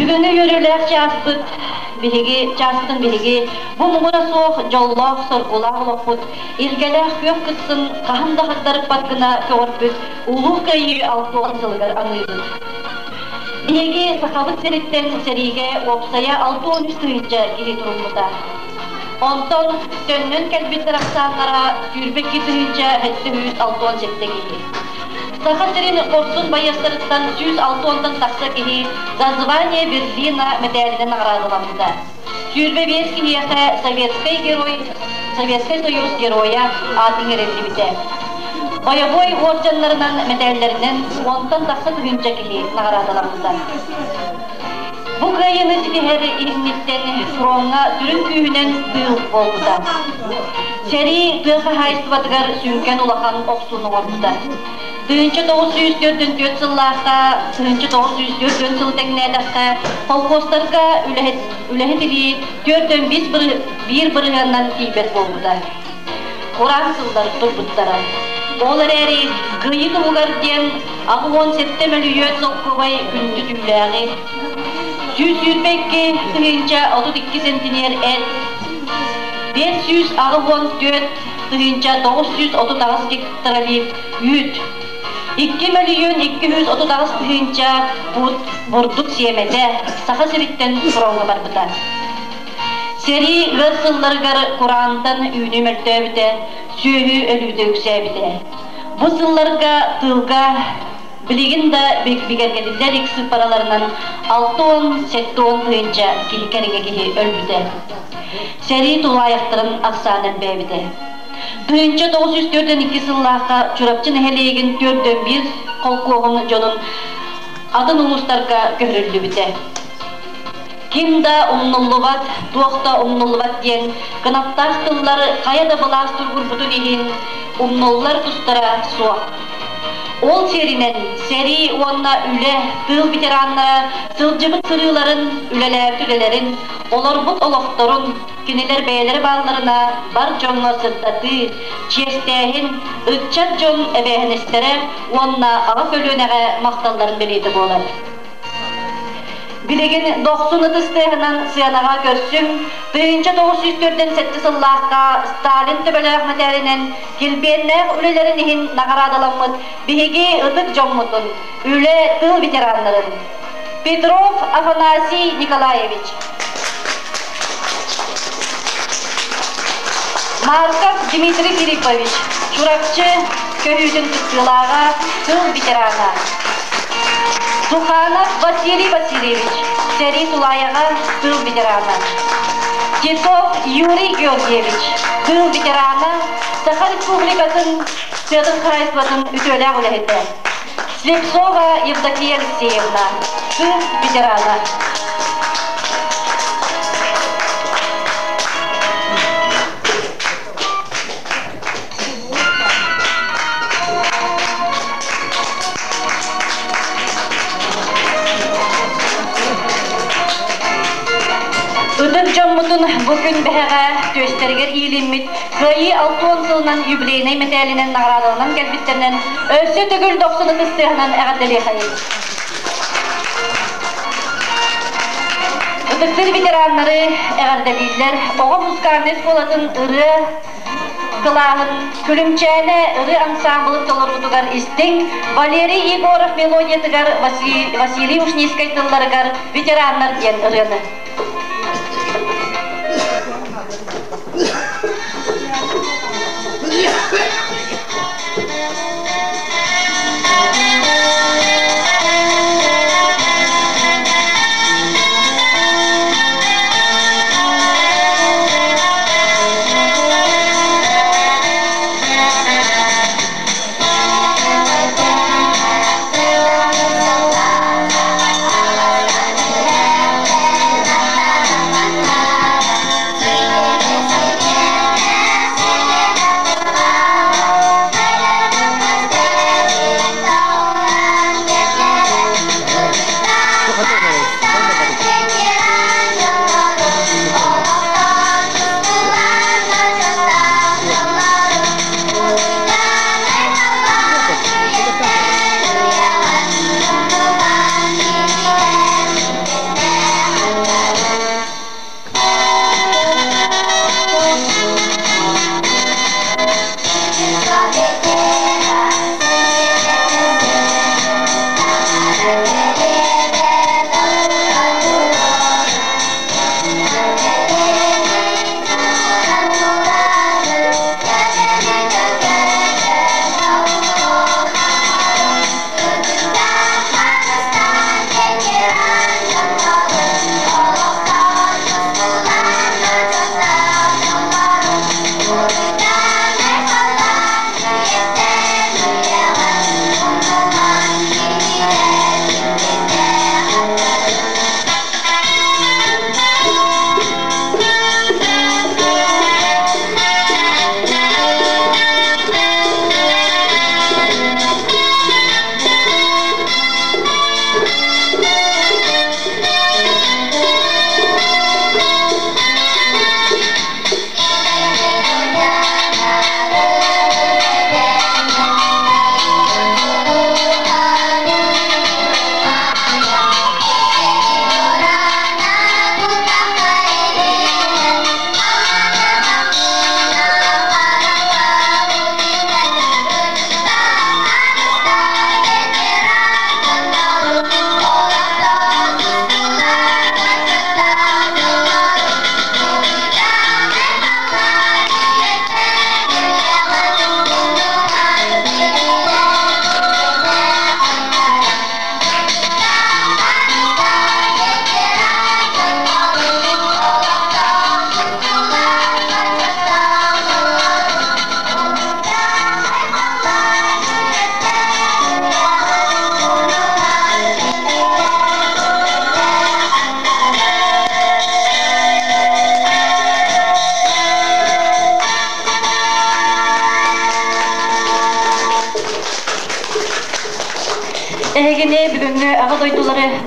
Бүгүҥҥү үөрүүлээх чааспыт биһиги чааспытын биһиги бу муҥура суох дьоллоох соргулаах олохпут илгэлээх күөх кыссын хаһан да хагдарыппат гына көҕөрбүт Улуу Кыайыы 60 сылыгар аныыбыт. Биһиги Сахабыт сириттэн сэриигэ уопсайа 63 тыһыынча киһи туруммута. Онтон төннөн кэлбиттэр ахсааннара 22 тыһыынча 767 киһи. Саха сирин хорсун байыастарыттан 160-тан тахса киһи «За звание Берлина» мэтээлинэн наҕараадаламмыта. 25 киһиэхэ Советский герой, Советский Союз геройа аатын иҥэриллибитэ. Бойобуой уордьаннарынан, мэтээллэринэн уонтан тахса тыһыынча киһи наҕараадаламмыта. Бу кыайыыны ситиһэр инниттэн фроҥҥа сүрүн күүһүнэн тыыл буолбута. Сэрии тыа хаһаайыстыбатыгар сүҥкэн улахан охсууну оҥорбута. 1944 сыллаахха 1940 сыл тэҥнээтэххэ, холкуостарга үлэһит, үлэһит илии 4,1 бырыһыанынан тиийбэт буолбута. Кураан сыллар турбуттара. Ол эрээри Кыайыы туһугар диэн 87 мөлүйүөн солкуобай күндү түүлээҕи, 122 тыһыынча 32 сэнтиниэр эт, 584 тыһыынча 938 гектаролит үүт, 2 мөлүйүөн 238 тыһыынча буут бурдук сиэмэтэ Саха сириттэн фроҥҥа барбыта. Сэрии ыар сылларыгар кураантан үүнүү мөлтөөбүтэ, сүөһү өлүүтэ үксээбитэ. Бу сылларга тыылга билигин да бигэргэтиллэ илик сыыппараларынан 60-70 тыһыынча киһи кэриҥэ киһи өлбүтэ. Сэрии тулаайахтарын ахсаана элбээбитэ. 1942 сыллаахха Чурапчы нэһилиэгин 401 холкуоһун дьонун атын улуустарга көһөрүллүбүтэ. Ким да умнуллубат, туох да умнуллубат диэн кынаттаах тыллар хайа да былаас тургурбутун иһин умнуллар тустара суох. Ол сиэринэн сэрии уонна үлэ, тыыл ветераннара сылдьыбыт сырыыларын, үлэлээбит үлэлэрин, олорбут олохторун кинилэр бэйэлэрэ баалларына бар дьоҥҥо сырдатыы, чиэстээһин, ыччат дьон эбээһинэстэрэ уонна аҕа көлүөнэҕэ махталларын бэлиэтэ буолар. Билигин дохсун ытыс тыаһынан сыанаҕа көрсүҥ, 1947 сыллаахха Сталин төбөлөөх мэтээлинэн килбиэннээх үлэлэрин иһин наҕараадаламмыт биһиги ытык дьоммутун, үлэ, тыыл ветераннарын Петров Афанасий Николаевич, Марков Дмитрий Филиппович, Чурапчы көһүүтүн кыттыылааҕа, тыыл ветерана. Суханов Василий Васильевич, сэрии тулаайаҕа, тыыл ветерана. Титов Юрий Георгиевич, тыыл ветерана, Саха Республикатын тыатын хаһаайыстыбатын үтүөлээх үлэһитэ. Слепцова Евдокия Алексеевна, тыыл ветерана. Ытык дьоммутун бу күн бэһэҕэ түөстэригэр иилиммит Кыайыы 60 сылынан юбилейнай мэтээлинэн наҕараадаланан кэлбиттэринэн өссө төгүл дохсун ытыс тыаһынан эҕэрдэлиэхэйин. Ытыктыыр ветераннары эҕэрдэлииллэр оҕо музыкальнай оскуолатын ырыа кылааһын Күлүмчээнэ ырыа ансаамбылын толоруутугар истиҥ Валерий Егоров мелодиятыгар Василий Ушницкай тылларыгар «Ветераннар» диэн ырыаны.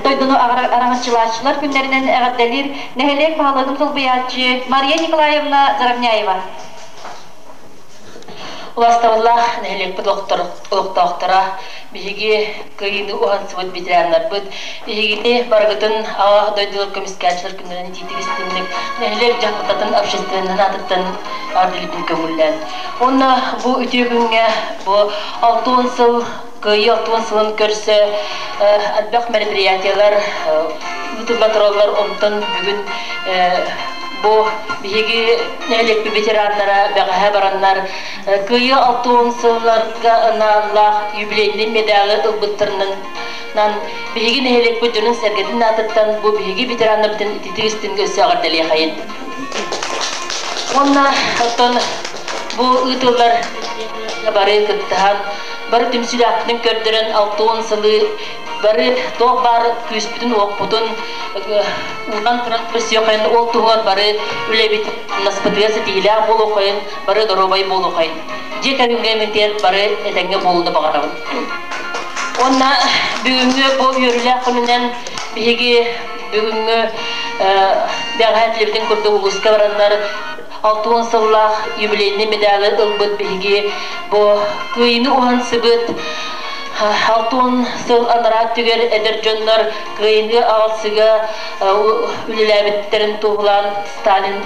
дойдуну араҥаччылааччылар күннэринэн эҕэрдэлиир нэһилиэк баһылыгын солбуйааччы Мария Николаевна Заровняева. Убастабыллаах нэһилиэкпит олохтоохторо, биһиги кыайыыны уһансыбыт ветераннарбыт, биһигини барыгытын Аҕа дойдулар көмүскээччилэр күннэрин итиитик истинник нэһилиэк дьаһалтатын общественнай аатыттан эҕэрдэлиирбин көҥүллээн. Уонна бу үтүө күҥҥэ бу 60 сыл Кыайыы 60 сылын көрсө элбэх мероприятиелар ыытылла тураллар. Онтон бүгүн бу биһиги нэһилиэкпит ветераннара бэҕэһээ бараннар Кыайыы 60 сылларга аналлаах юбилейный медалы ылбыттарынан биһиги нэһилиэкпит дьонун-сэргэтин аатыттан бу биһиги ветераннарбытын ититик истиҥ өссө эҕэрдэлиэхэйин. Уонна оттон бу ыытыллар бары кыттыһан, бары түмсүүлээхпитин көрдөрөн 60 сылы бары туох баар күүспүтүн-уохпутун ууран туран көрсүөххэйин, ол туһугар бары үлэбит наспытыгар ситиһиилээх буолуоххайын, бары доруобай буолуоххайын. Дьиэ кэргэҥҥэ бары этэҥҥэ буолууну баҕарабын. Уонна бүгүҥҥү бу үөрүүлээх күнүнэн биһиги бүгүҥҥү бэҕэһээ телевидение курдук улууска бараннар 60 сыллаах юбилейный медали ылбыт биһиги бу кыайыыны уһансыбыт 60 сыл анараа өттүгэр эдэр дьоннор кыайыыны аҕалсыга үлэлээбиттэрин туоһулаан Сталин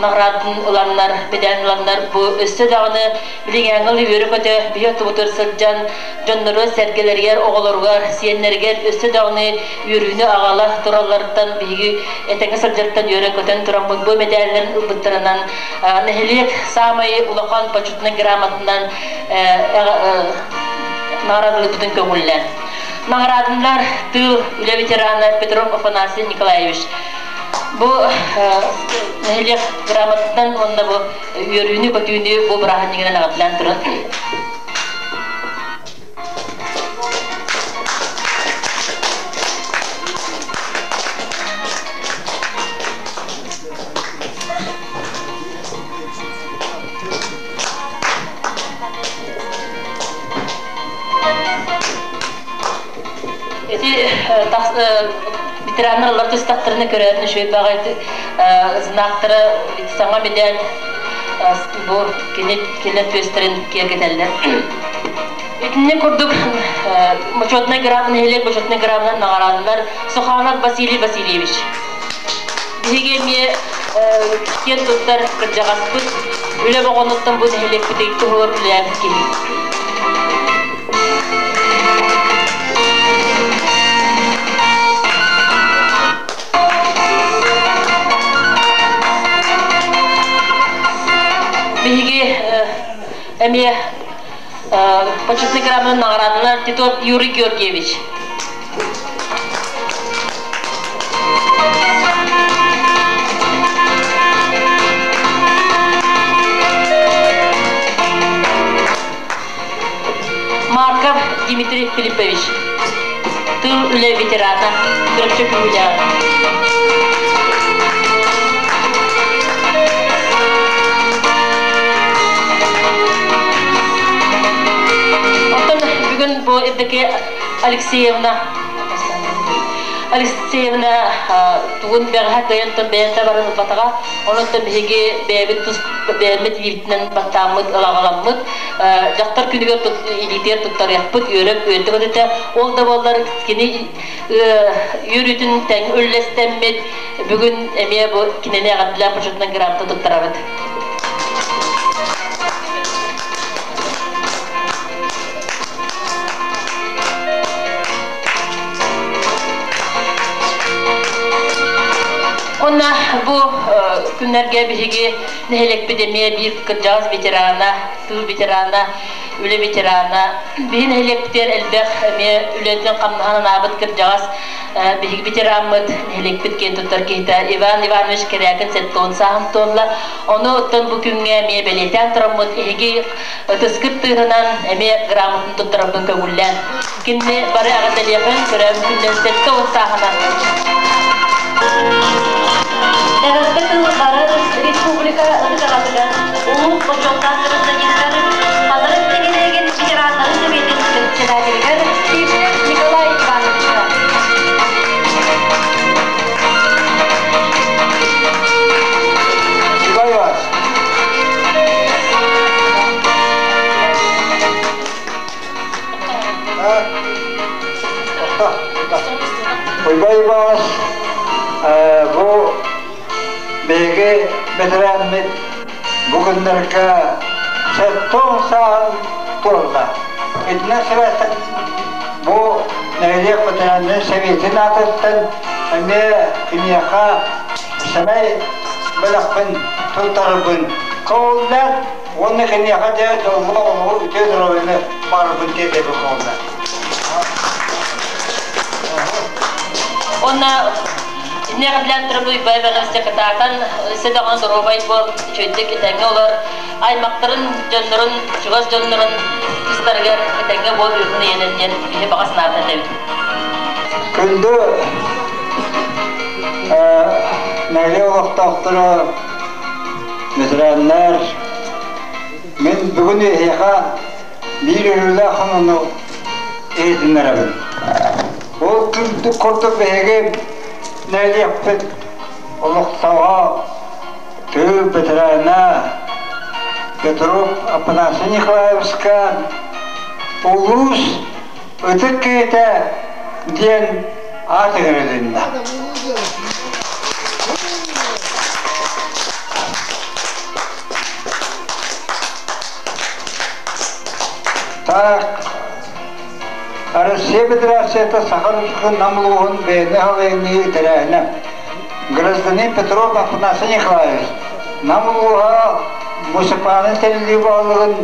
наҕараадатын ыланнар, медаль ыланнар бу өссө даҕаны билиҥээҥҥи үөрэ-көтө биһи оттубутугар сылдьан дьоннору сэргэлэригэр, оҕолоругар, сиэннэригэр өссө даҕаны үөрүүнү аҕала туралларыттан биһиги этэҥҥэ сылдьартан үөрэн-көтөн тураммыт бу мэдээллэрин ылбыттарынан нэһилиэк саамай улахан почетнай грамотанан наҕараадалыырбытын көҥүллээн. Наҕараадалар тыыл үлэ ветерана Петров Афанасий Николаевич. Бу нэһилиэк грамотатынан уонна бу үөрүүнү-көтүүнү бу бырааһынньыгынан эҕэрдэлээн туран Ити ветераннар ылар түстахтарына көрөөтүн үчүгэй баҕайы знактара саҥа медаль бу кини кинилэр түөстэрин киэргэтэллэр. Итинник курдук бочуотунай грамота нэһилиэк бочуотунай грамотанан наҕараадалар Суханов Василий Васильевич. Биһиги эмиэ киэн туттар кырдьаҕаспыт үлэ боҕонуттан бу нэһилиэкпитигэр туһугар үлэлээбит киһи. Биһиги эмиэ почетный грамотанан наҕараадалар Титов Юрий Георгиевич. Марков Дмитрий Филиппович, тыл үлэ ветерана, Чурапчы Күһүлэҕэ. Оттон бүгүн бу Евдокия Алексеевна Алексеевна тугун бэҕэһээ кыайан бэйэтэ баран ылбатаҕа. Онон биһиги бэйэбит тус бэйэбит илиитинэн баттааммыт, ылаҕаламмыт дьахтар күнүгэр илиитигэр туттарыахпыт, үөрэ үөрдүк өтөтө. Ол да буоллар кини үөрүүтүн тэҥ үллэстэммит, бүгүн эмиэ бу кинини эҕэрдэлээн почетунан грамота туттарабыт. Уонна бу күннэргэ биһиги нэһилиэкпит эмиэ биир кырдьаҕас ветерана, тыыл ветерана, үлэ ветерана, биһи нэһилиэкпитигэр элбэх эмиэ үлэтин хамнаһын анаабыт кырдьаҕас биһиги ветераммыт, нэһилиэкпит киэн туттар киһитэ Иван Иванович Кэрээкин 70 сааһын туолла. Ону оттон бу күҥҥэ эмиэ бэлиэтээн тураммыт эһиги ытыскыт тыаһынан эмиэ грамотын туттарарбын көҥүллээн. Кинини бары эҕэрдэлиэхин, көрөөм күннэн 70 сааһынан. Эҕэрдэ тыл бары республика ытык улуус бочуоттаах гражданиннар Хатырык нэһилиэгин ветераннарын сэбиэтин председателигэр Сивцев Николай Ивановичка. Хаҥалас бу биһиги бэтэрээммит бу күннэргэ 70 сааһын туолла. Итинэн сибээстэн бу нэһилиэк бэтэрээннэрин сэбиэтин аатыттан эмиэ киниэхэ сэмэй бэлэхпин туттарарбын көҕүллээн уонна киниэхэ дьэ дьоллоох олоҕу үтүө доруобуйаны баҕарарбын тиэрдэбин көҕүллээн. Уонна иннеҕэ билэн турабый бэйбэҕэсчэ кытаатан өссө даҕаны доруобай буол, үчүгэйдик этэҥҥэ олор, аймахтарын, дьоннорун, чугас дьоннорун тустарыгар этэҥҥэ буол үөһүн ийэнэн диэн киһи баҕа санаата этэбит. Күндү нэһилиэк олохтоохторо, ветераннар, мин бүгүн эһиэхэ биир өрүүлээх хонуну иһитиннэрэбин. Ол курдук биһиги нэһилиэкпит олохтооҕо тыыл бэтэрээнэ Петров Афанасий Николаевичка улуус ытык киһитэ диэн аат ыҥырылынна. Так, Россия Федерацията Саха Республикатын Нам улууһун бэйэни салайыныы тэрээһинэ. Гражданин Петров Афанасий Николаевич Нам улууһа муниципальнай тэриллии баһылыгын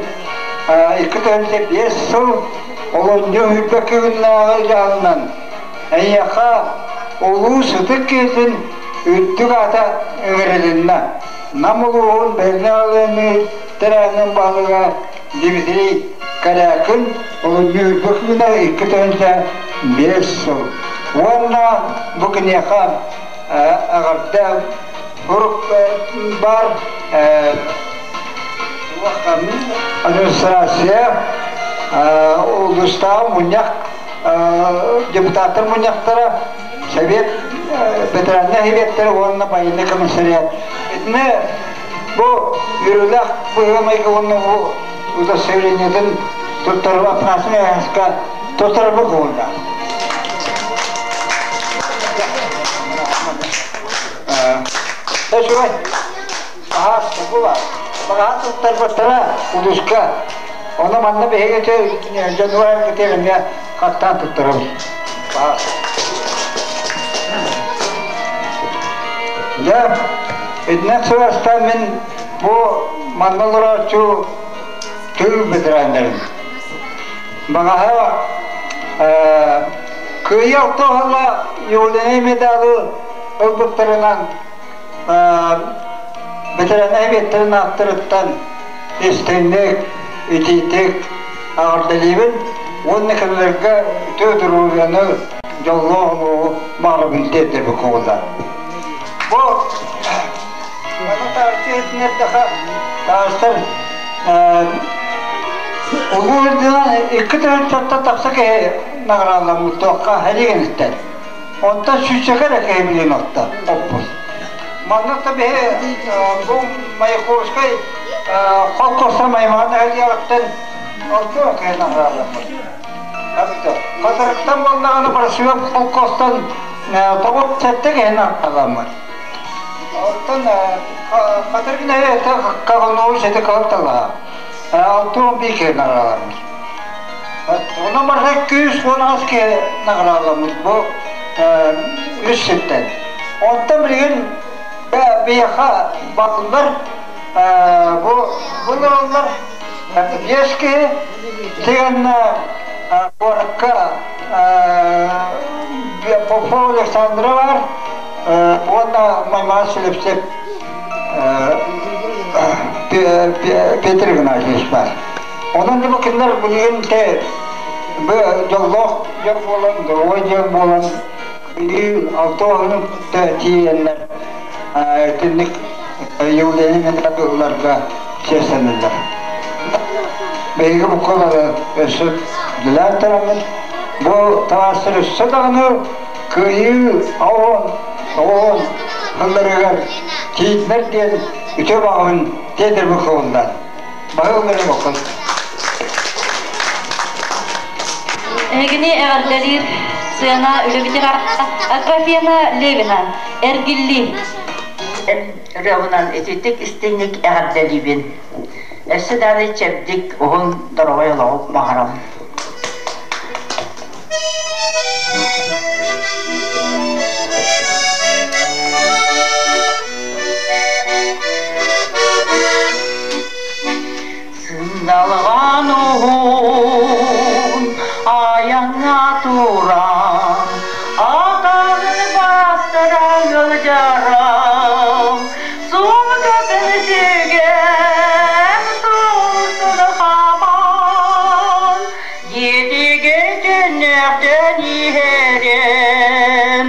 2 5 сыл олунньу сүүрбэ күннээҕи дьаһалынан эйиэхэ улуус ытык киһитин үрдүк аата ыҥырылынна. Нам улууһун бэйэни салайыныы тэрээһинин баһылыга Дмитрий Корякин олунньу сүүрбэ күнэ 2 5 сыл. Уонна бу киниэхэ эҕэрдэ сурук баар администрация улуустааҕы мунньах депутаттар мунньахтара совет ветераннар сэбиэттэрэ уонна военный комиссариат итини бу үөрүүлээх быһыы-майгы уонна бу удостоверениетын туттарыы Афанасий Михайловичка туттарарбыт буолла. Үчүгэй. Аһаас була. Багаһа туттарбыттара улууска. Ону манна биһиги дьонугар кытыыр эмиэ хаттаан туттарабыт. Дьэ, итинэн сыластан мин бу манна олорооччу тыыл бэтэрээннэрин. Баҕаһа Кыайыы алтыһыла юбилейнай медалы ылбыттарынан бэтэрээннэр эбиэттэрин ааттарыттан истиҥник, итиитик эҕэрдэлиибин уонна кинилэргэ үтүө доруобуйаны, дьоллоох олоҕу баҕарабын тиэрдэбин куолаан. Бу маны таарыччы иһитиннэрдэххэ, таастар улуу үрдүнэн 2 тыһыынчаттан тахса киһи наҕараадаламмыт туохха һэлиигиниттэн. Онтон сүүсчэкэ эрэ киһи билин отто оппут. Манна да биһи бу Маяковскай холкуоста Маймаҕа нэһилиэҕиттэн ордук киһи наҕараадаламмыт. Хатырыктан буоллаҕына Боросуев холкуостан 97 киһи наҕараадаламмыт. Оттон Хатырык нэһилиэктэн Каганович ити кылталаһа. 61 киһи наҕараадаламмыт. Онон барыта 218 киһи наҕараадаламмыт бу үс сиртэн. Онтон билигин биһиэхэ бааллар бу былырыллар биэс киһи тигэннэ куоракка Попов Александра бар уонна Маймаҕа Слепцев Петр Игнатьевич бар. Онон бу кинилэр билигин те бу дьоллоох дьон буолан, доруобай дьон буолан билии алтыһынын тиийэннэр итинник юбилейный медали ыларга чиэстэнэллэр. Биһиги буккалары өссө үлэлээн тураммыт, бу таастар өссө даҕаны кыайыы оҕон оҕон сылларыгар тиийдинэр диэн үтүө баҕабын тиэрдэрбин кылынна. Баһыллары боккун. Эһигини эҕэрдэлиир Сцена үлэ ветерана Аграфена Левина, Эргилли. Ырыабынан ититик истиҥник эҕэрдэлиибин. Өссө даҕаны чэбдик, уһун, доруобай олоҕу баҕарабын. Сындалҕан уһун айаҥҥа туран, атаҕын бастара ыалдьарам, сумкатын сүгэн, суусун хааман, дьиэтигэр төннөхтөн иһэрим.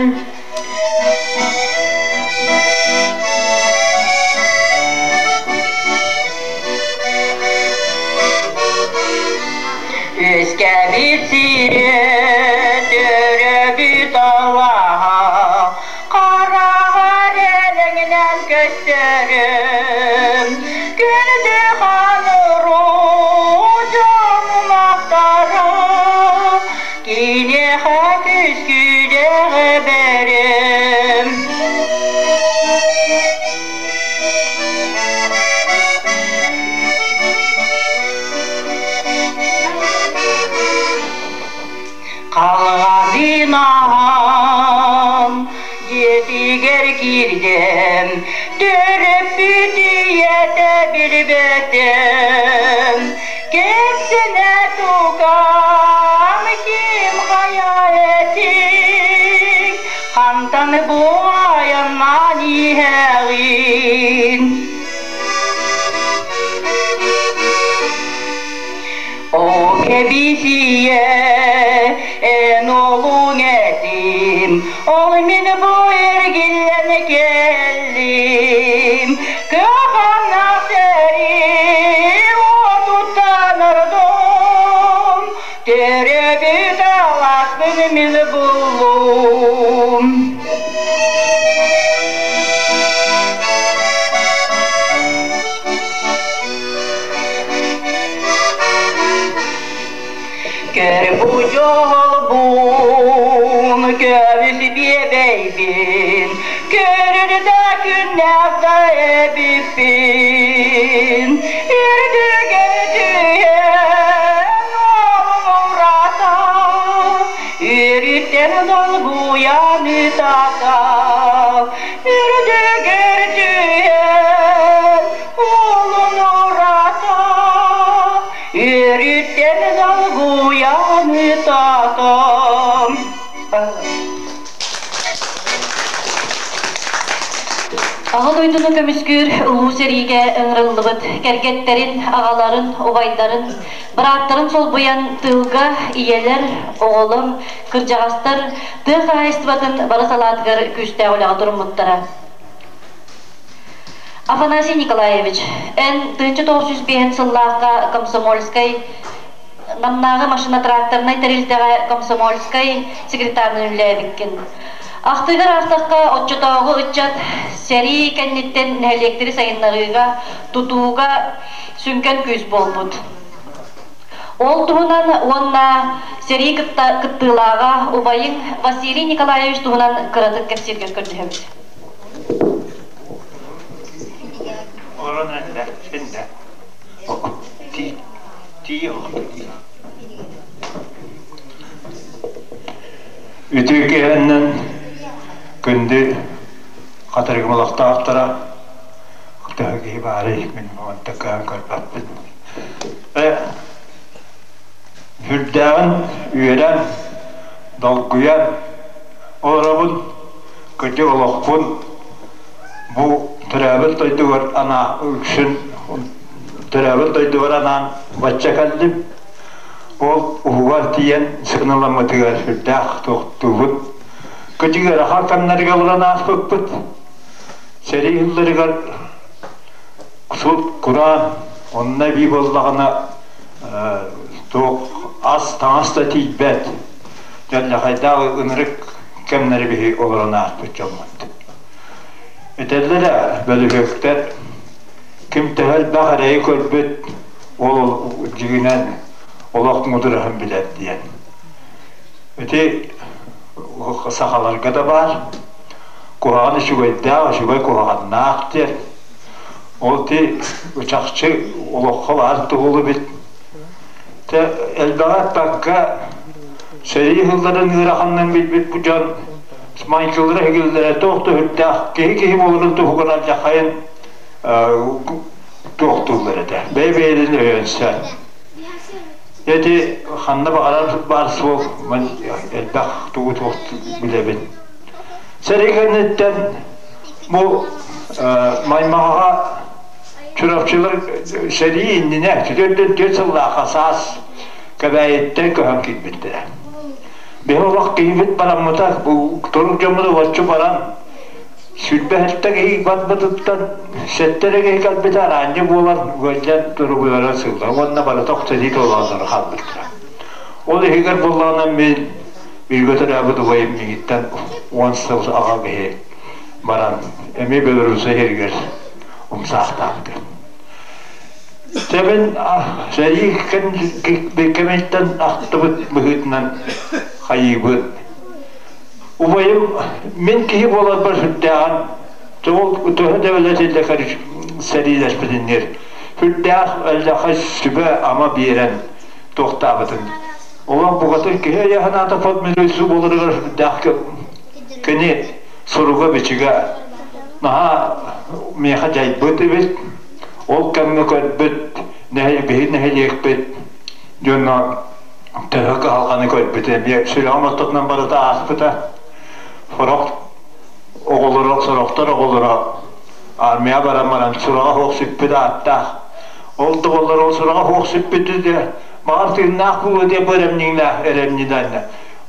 Үөскээбит сири төрөөбүт алааһа хараҕар элэҥинэн көстөрүм. Күндү хаан уруу дьонум ахтара киниэхэ күскүдэҕи бэрим. Халҕанын аһан дьиэтигэр киирдим, төрөппүт ийэтэ билбэтим. Кэпсэнэ тукам ким хайа этиҥ, хантан бу айаннаан иһэҕин? О кэбисиэ, эн олуҥ этим, ол мин бу эргиллэн кэллим. Кыаханнаах сэрии уотуттан ордум, төрөөбүт алааспын мин буллум. Көр бу дьолбун, көмүс биэбэйбин, көрөр да күннээх да эбиппин. Үрдүгэр түһэн уолум урата, үөрүттэн долгуйан ытата. Үрдүгэр түһэн уолун урата, үөрүттэн долгуйан ытатам. Аҕа дойдуну көмүскүүр улуу сэриигэ ыҥырыллыбыт кэргэттэрин, аҕаларын, убайдарын, бырааттарын солбуйан тыылга ийэлэр, оҕолор, кырдьаҕастар тыа хаһаайыстыбатын бары салаатыгар күүстээх үлэҕэ туруммуттара. Афанасий Николаевич, эн 1905 сыллаахха Комсомольскай Намнааҕы машино-тракторнай тэрилтэҕэ комсомольскай секретарынан үлэлээбиккин. Ахтыыгар аахтахха, оччотооҕу ыччат сэрии кэнниттэн нэһилиэктэри сайыннарыыга, тутууга сүҥкэн күүс буолбут. Ол туһунан уонна сэрии кыттыылааҕа убайыҥ Василий Николаевич туһунан кыратык кэпсииргэр көрдөһөбүт. Олорон эрэ, синнэ. Үтүө киэһэннэн күндү хатырыгым олохтоохторо төһө киһи баарый мин онто кыһан көрбөппүн. Сүрдээҕин үөрэн, долгуйан олоробун, кырдьык олохпун бу төрөөбүт дойдубар анаа үксүн төрөөбүт дойдубар анаан бачча кэллим. Ол уһугар тиийэн сыаналаммытыгар сүрдээх туохтуубут. Кырдьык ыарахан кэмнэргэ олорон ааспыппыт. Сэрии сылларыгар сут, кураан, онно эбии буоллаҕына туох ас, таҥас да тиийбэт. Дьэллэхэйдээх ынырык кэмнэри биһи олорон ааспыт дьоммут. Этэллэр бөлүһүөктэр Ким төһө элбэх эрэйи көрбүт, ол дьиҥинэн олох мудураһын билэр диэн. Ити Сахаларга да баар. Куһаҕан үчүгэйдээх, үчүгэй куһаҕаннаах диэн. Ол ти чахчы олоххо баар туһулу бит. Тэ элбэҕи эппэккэ сэрии сылларын ыараханнын билбит бу дьон майгылара иһигиллэрэ туох да үрдээх киһи-киһи буоларын туһугар алдьархайын туохтууллар этэ. Бэйэ-бэйэлэрин өйөнсөн. Эти ханна баҕарар баар суол мен элбэх тугу туох билэбин. Сэрии кэнниттэн бу Маймаҕаҕа Чурапчылар сэрии иннинэ 44 сыллаахха саас Кэбээйиттэн көһөн киирбиттэрэ. Биһи олох киһибит бараммыта, бу турук дьоммут олоччу баран 27 киһи барбытыттан сэттэ эрэ киһи кэлбитэ араанньы буолан ыалдьан туругулара сылла уонна барыта охсуһуу толоонноро хаалбыттара. Ол иһигэр буоллаҕына мин бииргэ төрөөбүт убайым миигиттэн 10 сыл аҕа киһи баран эмиэ Белоруссия сиригэр умсаахтаабыта. Тэбин сэрии кэмиттэн ахтыбыт быһыытынан хайыыбыт. Убайым мин киһи буоларбар сүрдээҕин тоҕо төһө да өлө сэриилэспитиннир сүрдээх эллэхэ сүбэ-ама биэрэн туохтаабытын. Олох букатын киһи өйө-санаата подмедуйсу буоларыгар сүрдээх кини суруга-бичигэ наһаа миэхэ дьайбыт эбит. Ол кэмҥэ көрбүт биһи нэһилиэкпит дьоно төһө кыһалҕаны көрбүтэ эмиэ сүрэҕим ортотунан барыта ааспыта. Сорох оҕолоро, сорохтор оҕолоро армия баран баран сураҕа суох сүппүт ааттаах. Ол да буоллар ол сураҕа суох сүппүтү де баҕар тыыннаах буолуо диэн бу эрэмньиҥнээх эрэмньилэннэ.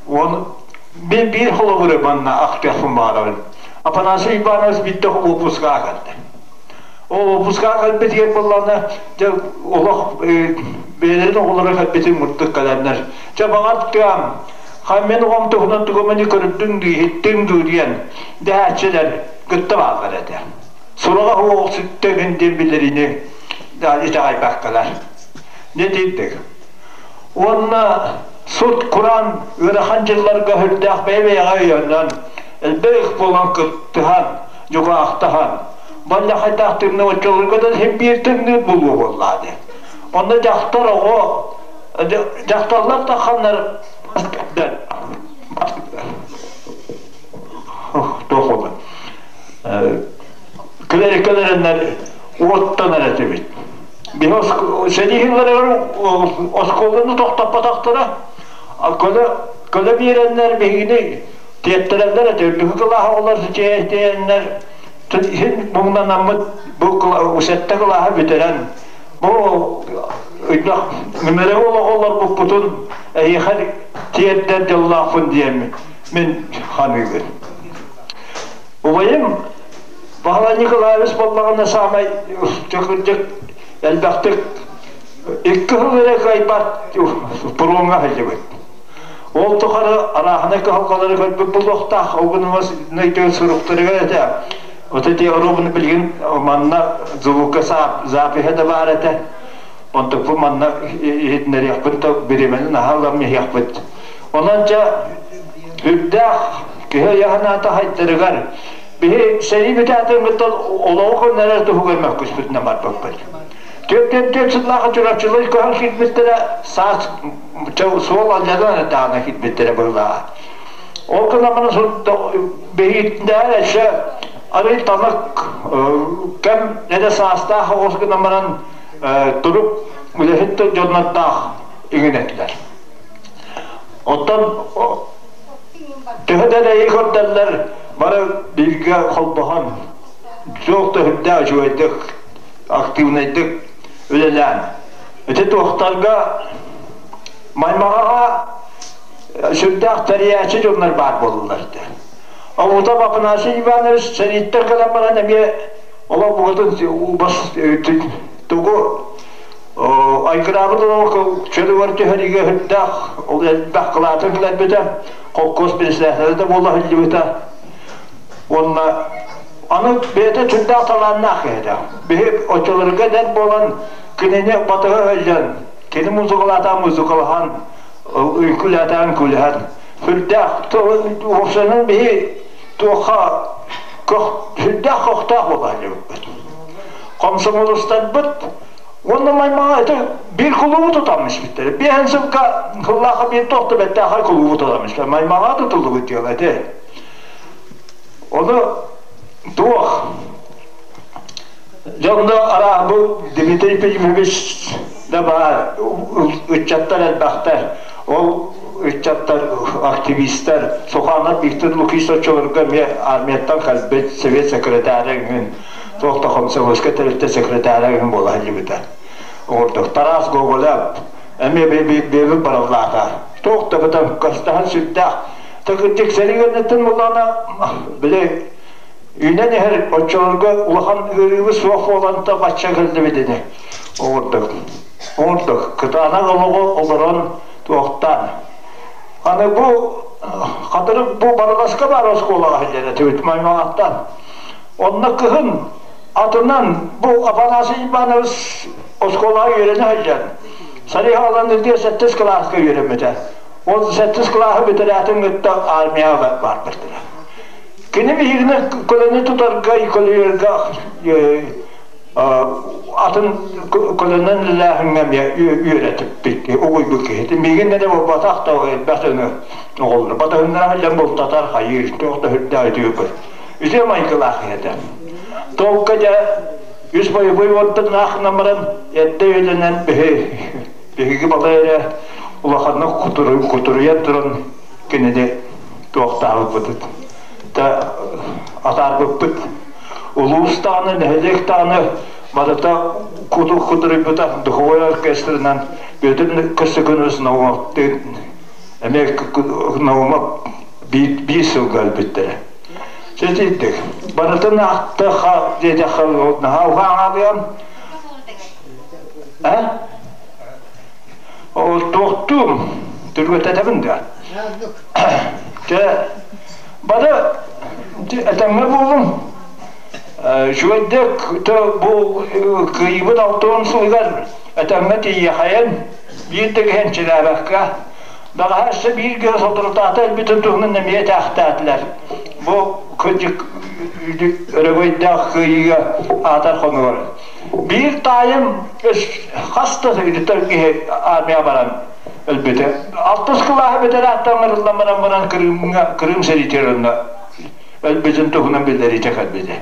Он мен биир холобуру манна ахтыахпын баҕарабын. Афанасий Иванович биирдэ уоппускаҕа кэллэ. Ол уоппускаҕа кэлбитигэр буоллаҕына, дьэ олох бэйэлэрин оҕолоро кэлбитин курдук кэлэннэр, дьэ баҕар тыам, мен оҕом туһунан тугу эмэни көрдүҥ дуу, иһиттиҥ дуу диэн дэһээччилэр кытта бааллар этэ. Сураҕа суох сүттэгин диэн билэрини итэҕэйбэккэлэр. Дьэ итинник. Уонна сут-кураан ыарахан дьылларга сүрдээх бэйэ-бэйэҕэ өйөнөн, элбэх буолан кыттыһан, дьукаахтаһан, Манна хайдах тымныы оччолорго да син биир тымныы буолуо буоллаа дии. Онно дьахтар оҕо дьахталлар тахханнар туох буолла кэлэрэннэр уоттанар этибит. Биһи сэрии сылларыгар оскуоланы тохтоппотохторо. Көлө көлө биэрэннэр биһигини тиэттэрэллэр этэ. Үрдүкү кылааһы оҕолор тиэйэннэр Иһин муҥнанаммыт бу сэттэ кылааһы бүтэрэн бу ыйдах нөмөрө олоҕу олорбуппутун эһиэхэ тиэрдэр дьоллоохпун диэммин мин ханыыбын. Убайым Баһылай Николаевич буоллаҕына саамай кырдьык элбэхтик икки сыл эрэ кыайбат пуруоҥҥа сылдьыбыт. Ол тухары арааһынай кыһалҕалары көрбүт буолуохтаах, ол гынан суруктарыгар этэ. Вот эти оруобуну билигин манна звука запиһа да баар этэ. Онтукпун манна иһитиннэриэхпин то бириэмэни наһаа ылан иһиэхпит. Онон дьэ үрдээх киһи өйө-санаата хайдарыгар биһи сэрии бүтээтин олоҕу көннөрөр туһугар мөккүспүтүнэн барбыппыт. Түөрт сыллаах Чурапчылар көһөн киирбиттэрэ саас суол алдьанан даҕаны киирбиттэрэ быһыылааҕа. Ол гынан баран бэйиитинээҕэр өссө арый танык кэм эдэ саастаах оҕус гынан баран турук үлэһит дьоннордоох иҥин этилэр. Оттон төһө да эрэйи көрдөллөр бары бииргэ холбоһон суох да үрдээх үчүгэйдик активнайдык үлэлээн ити туохтарга Маймаҕаҕа сүрдээх тэрийээччи дьоннор баар буоллулар этэ. Обута Афанасий Иванович сэрииттэн кэлэн баран эмиэ олох букатын убас тугу айгыраабыт олох чөлүгэр түһэриигэ сүрдээх ол элбэх кылаатын килэрбитэ, холкуос председателэ да буола сылдьыбыта. Уонна аны бэйэтэ сүрдээх талааннаах киһи этэ. Биһи оччолорго эдэр буолан кинини батыһа сылдьан, кини музыкалаатаан музыкалаһан, үҥкүүлээтэн үҥкүүлэһэн. Сүрдээх уопсайынан биһи туохха сүрдээх көхтөөх буолааччыбыт. Комсомолустарбыт уонна маймаҕа ити биир кулуубу тутан испиттэр. Биэһэн сылга сыллаахха биир туох да бэртээхэй кулуубу тутан испиттэр. Маймаҕа тутуллубут дьыала ити. Ону туох дьонно араа бу Дмитрий Петрович да баар ыччаттар элбэхтэр. Ол ыччаттар, активистар Суханов Виктор Лукич оччолорго эмиэ армияттан кэлбит совет секретаря үҥүн туох да комсомольскай тэрилтэ секретаря үҥүн буола сылдьыбыта. Оҕурдук Тарас Гоголев эмиэ бэйэбит бараллаата. Туох да бытан кыстаһан сүрдээх. Тыкырдьык сэрии буллаҕына били үүнэн иһэр оччолорго улахан ыарыыбыт суох буолан да бачча кэллибит ини. Оҕурдук. Оҕурдук. Кытаанах олоҕу олорон туохтаан. Аны бу хатырык бу Барыласка баар оскуолаҕа сылдьар этибит Маймаҕаттан. Онно кыһын атынан бу Афанасий Иванович оскуолаҕа үөрэнэ сылдьан Сариха ылан илдьэ сэттис кылааска үөрэммитэ. Ол сэттис кылааһы бүтэрээтин кытта армияҕа барбыттара. Кини биһигини көлөнү тутарга, көлүйэргэ атын көлөнөн үлэлээһиҥҥэ эмиэ үөрэтиппит, угуйбут киһи. Миигин эрэ буолбатах да элбэх дьону оҕолору батыһыннара сылдьан бултатар, хайыыр, туох да үрдээх үтүө үтүө майгылаах киһи этэ. Толка дьэ үс бойобуой уордуннаахынан баран эрдэ үөлэнэн биһиги балай эрэ улаханнык кутуруйан туран кинини туохтаабыппыт да атаарбыппыт. Улуус даҕаны, нэһилиэк даҕаны барыта куту кутуруйбута духовой оркестрынан Бүөтүр Көстөкүүнүс Наумовтыын эмиэ Наумов биир сылга өлбүттэрэ. Ситиирдик. Барытын ахтыха диэтэххэ наһаа уһаан Э? Ол туохтуум түргэттэтэбин да. Чэ, бары этэҥҥэ буолуҥ. Үчүгэйдик бу кыайыыбыт алтыан сылыгар этэҥҥэ тиийиэхэйин биир да киһи эмчилээбэккэ бэҕэһээ өссө биир киһи соторутаата өлбүтүн туһунан эмиэ этээхтээтилэр. Бу кырдьык өрөгөйдөөх кыайыыга аатар хонугар. Биир таайым хас да киһи армия баран өлбүтэ. Алтыс кылааһы бүтэрээттэн ыҥырыллан баран баран Крымҥа Крым сэриитигэр онно өлбүтүн туһунан биллэриитэ кэлбитэ.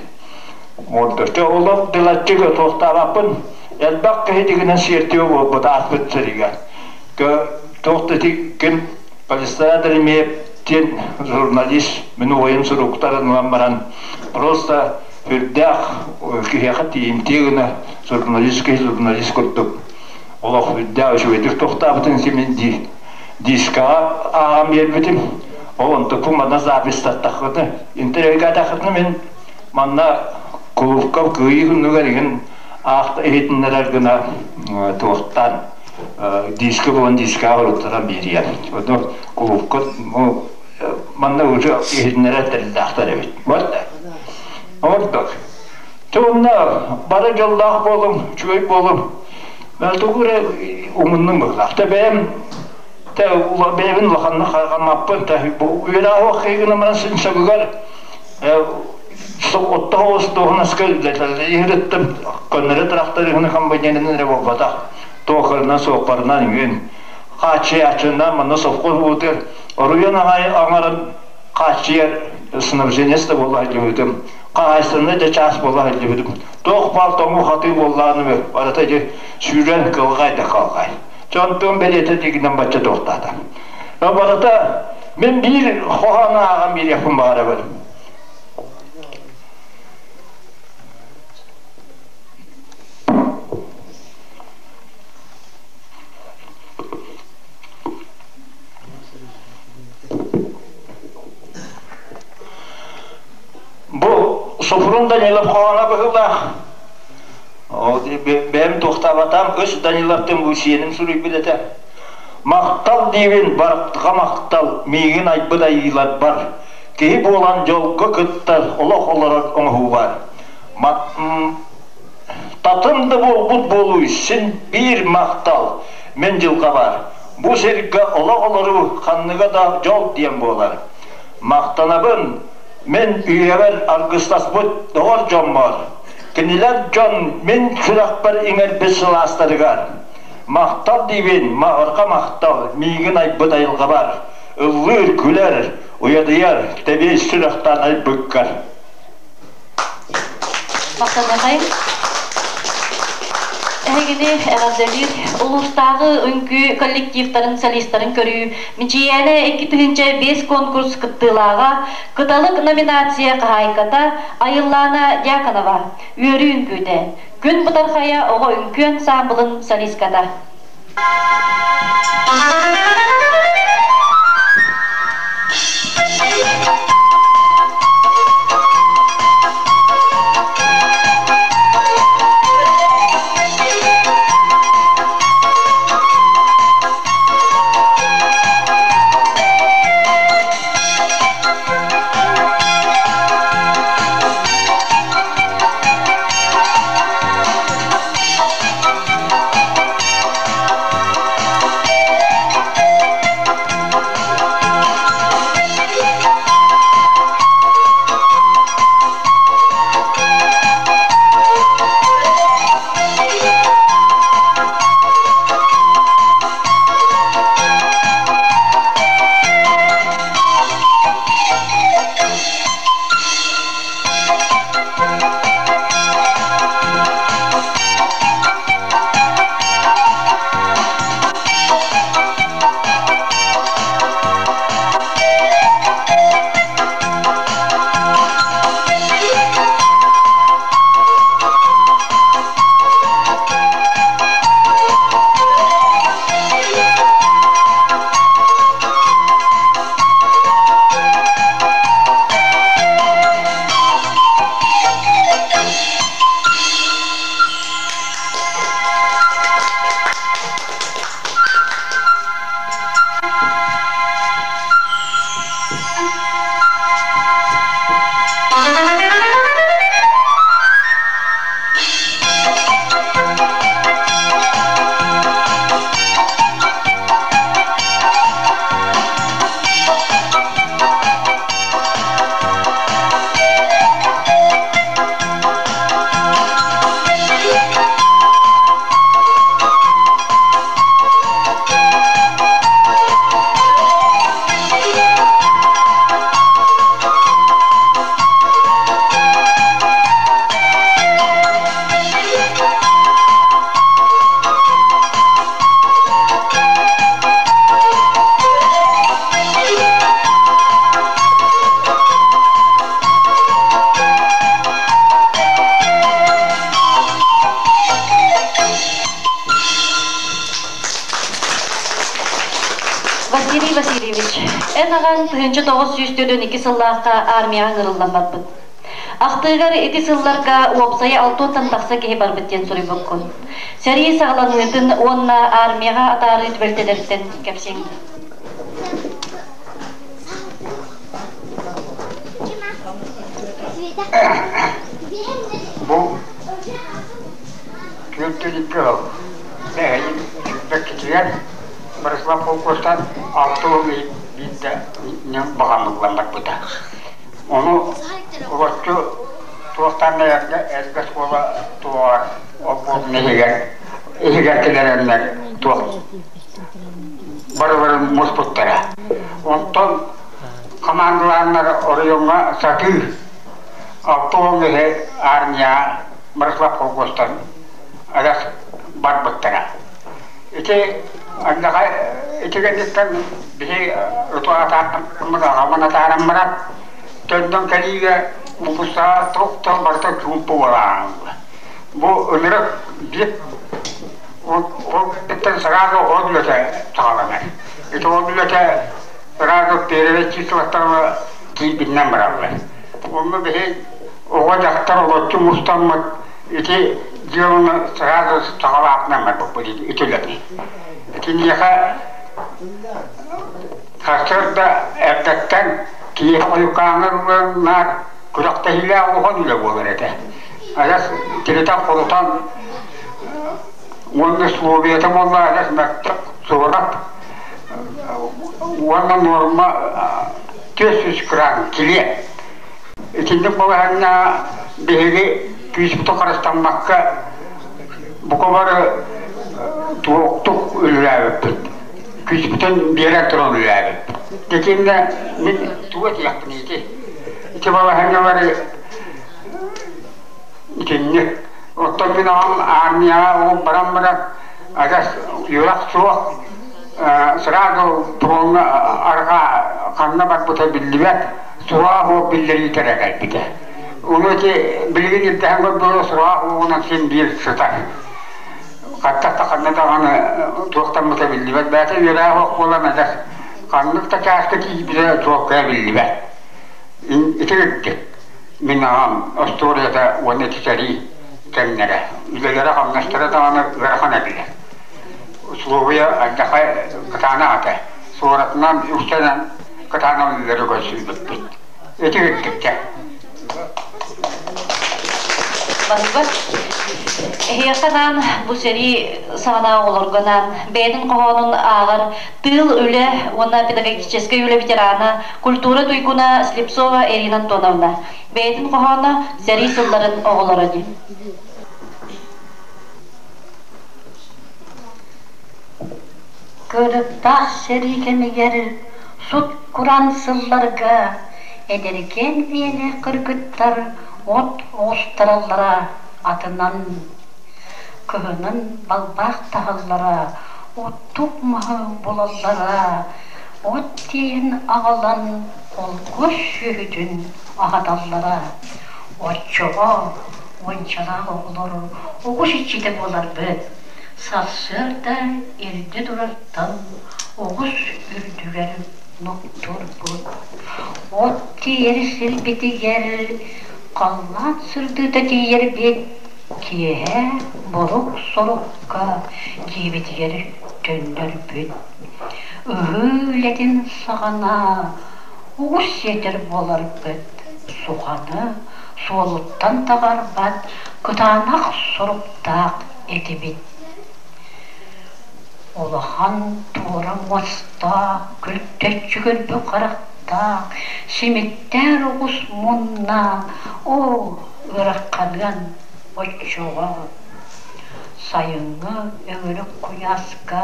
Чэ олох дылаччы туохтаабаппын элбэх киһи дигинэн сиэртиэ буолбут ааспыт сэриигэ. Туох да ким Палестина имеет журналист мин убайым суруктарын ылан баран просто үрдээх киһиэхэ тиийимтиэ гына журналист киһи журналист курдук олох үрдээх үчүгэйдик тохтообутун симин дискаҕа ааҕан биэрбитим. Ол онтукпун манна записьтаттаххытына, интэриэһиргээтаххытына мин манна кулуупка кыайыы күнүгэр игин аахта иһитиннэрэр гына туохтаан диска буолан дискаҕа уруттаран биэриэм. Ону кулуупка манна уже иһитиннэрэр тэриллээхтэр эбит. Вот. Ордук. Туонна бары дьоллоох буолуҥ, үчүгэй буолуҥ. Тугу эрэ умуннум быһыылаах. Тэ бэйэм тэ бэйэбин улаханнык хайҕаммаппын. Тэ бу үөрэх кыйгынан баран син сөбүгэр оттоһоос дуоһунаска үлэлэһириттэн көннөрү тракториһыны комбайнерынан эрэ буолбатах. Туохарынан, суоппарынан үөн хааччыйааччынан манна совхоз уутугар оруйан аҕай аҥарын хааччыйар снабженец да буола сылдьыбытым. Хаһаайыстыбаннай да чаас буола сылдьыбытым. Туох баар тоҥуу-хатыы буоллаҕына барыта ити сүүрэн кылгай да кылгай. Дьонтон бэлиэтэ тигинэн бачча туохтаата. Барыта мин биир хоһоон ааҕан биэриэхпин баҕарабын. Бу Супрун Данилов хоһооно быһыылаах. Бэйэм туохтаабатам, үс Даниловтын бу сиэним суруйбут этэ. Махтал диибин, барытка махтал, миигин айбыт айыыларбар. Киһи буолан дьолго кыттар, олох олорор оҥоһуубар. Татым да буолбут буолуй, син биир махтал, мин дьылҕабар. Бу сиргэ олох олоруу ханныга да дьол диэн буолар. Махтанабын мин үйэбэр аргыстаспыт доҕор дьоммор, кинилэр дьон мин сүрэхпэр иҥэрбит сылаастарыгар. Махтал диибин, маҕырҕа махтал, миигин айбыт айылҕабар, ыллыыр, күлэр, уйадыйар, тэбиэй сүрэхтээн айбыккар. Махтаныахайын. Эһигини эҕэрдэлиир улуустааҕы үҥкүү коллективтарын солистарын көрүү Мичийээнэ 2005 конкурс кыттыылааҕа Кыталык номинация хаһаайката Айыллаана Дьяконова Үөрүү үҥкүүтэ Күн бытархайа оҕо үҥкүү ансаамбылын солистката. Василий Васильевич, эн аҕаҥ 1942 сыллаахха армияҕа ыҥырыллан барбыт. Ахтыыгар ити сылларга уопсайа алтыаттан тахса киһи барбыт диэн суруйбуккун. Сэрии саҕаланыытын уонна армияҕа атаарыы түбэлтэлэриттэн кэпсиэҥ. Бу түөрт ыал бэйин сүүрбэккитигэр Борислав холкуостан 60 биирдэ баҕамыллан барбыта. Ону олоччу туохтаан да эргэ эргэ оскуола туоҕар олбуорун иһигэр иһигэр киллэрэннэр туох барыларын муспуттара. Онтон хамаандалааннар оройуоҥҥа сатыы 60 киһи армияҕа Борислав холкуостан адьас барбыттара. Ити андаҕа ити кэнниттэн биһи ыту атааран аҕабын атааран баран төннөн кэлиигэ уулуссаҕа туох да барыта чуумпу буолан бу ынырык биир ол кэнниттэн сразу от үлэтэ саҕаланар. Ити от үлэтэ сразу первый числоттан киирбитинэн бараллар. Онно биһи оҕо дьахтар олоччу мустаммыт ити дьыаланы сразу саҕалаатынан барбыппыт ити үлэни. Итиниэхэ сарсыарда эрдэттэн киэһэ хойуккааҥҥа ыллыҥнар күрэхтэһиилээх улахан үлэ буолар этэ. Адьас тиритэн-хорутан уонна условията буолла адьас мөлтөх, суорат. Уонна нуорма 400 грамм килиэп. Итинник балаһыанньа биһиги күүспүтүн харыстаммакка бука бары туохтук үлэлээбиппит. Күүспүтүн биэрэн туран үлэлээбиппит. Итиннэ мин тугу этиэхпин ити? Ити балаһыанньалары итинник. Оттон мин аҕам армияҕа ол баран баран адьас үөрэх суох сразу фроҥҥа арҕаа ханна барбыта биллибэт, сураҕа суох биллэриитэ эрэ кэлбитэ. Ону ити билигин ирдэһэн көрбүтэ сураҕа суоҕунан син биир сытар. Хаттах да ханна даҕаны туохтаммыта биллибэт. Бэйэтэ үөрэх суох буолан адьас ханнык да чааска тиийбитэ чуолкайа биллибэт. Ити кырдьык мин аҕам остуоруйата уонна ити сэрии кэмнэрэ, үлэлэрэ-хамнастара даҕаны ыарахан этилэр. Услуобуйа алдьархай кытаанах этэ. Суоратынан, үксэнэн кытаанах үлэлэри көрсүбүппүт. Ити кырдьыкча. Барбат. Эһиэхэ анаан бу сэрии саҕана оҕолорго анаан бэйэтин хоһоонун ааҕар тыыл үлэ уонна педагогическай үлэ ветерана, культура туйгуна Слепцова Ирина Антоновна. Бэйэтин хоһооно сэрии сылларын оҕолоро диэн. Кырыктаах сэрии кэмигэр сут-кураан сылларга эдэркээн биэлэ кыргыттар от оҕустараллара атынан, кыһынын балбаах таһаллара, оттук маһы булаллара, от тиэйэн аҕалан холкуос сүөһүтүн аһаталлара. Оччоҕо уончалаах оҕолор оҕус иччитэ буоларбыт. Сарсыарда эрдэ турартан оҕус үрдүгэр нохтуурбут. От тиийэр сирбитигэр халлаан сырдыыта тиийэрбит, киэһэ борук-сорукка дьиэбитигэр төннөрбүт. Ыһыы үлэтин саҕана оҕус сиэтэр буоларбыт, суханы суолуттан таҕарбат кытаанах соруктаах этибит. Улахан туора муостаах, күлтэччи көрбүт харахтаах, симиттээр оҕус мунна, оо, ыарахханыан оччоҕо. Сайыҥҥы өҥүрүк куйааска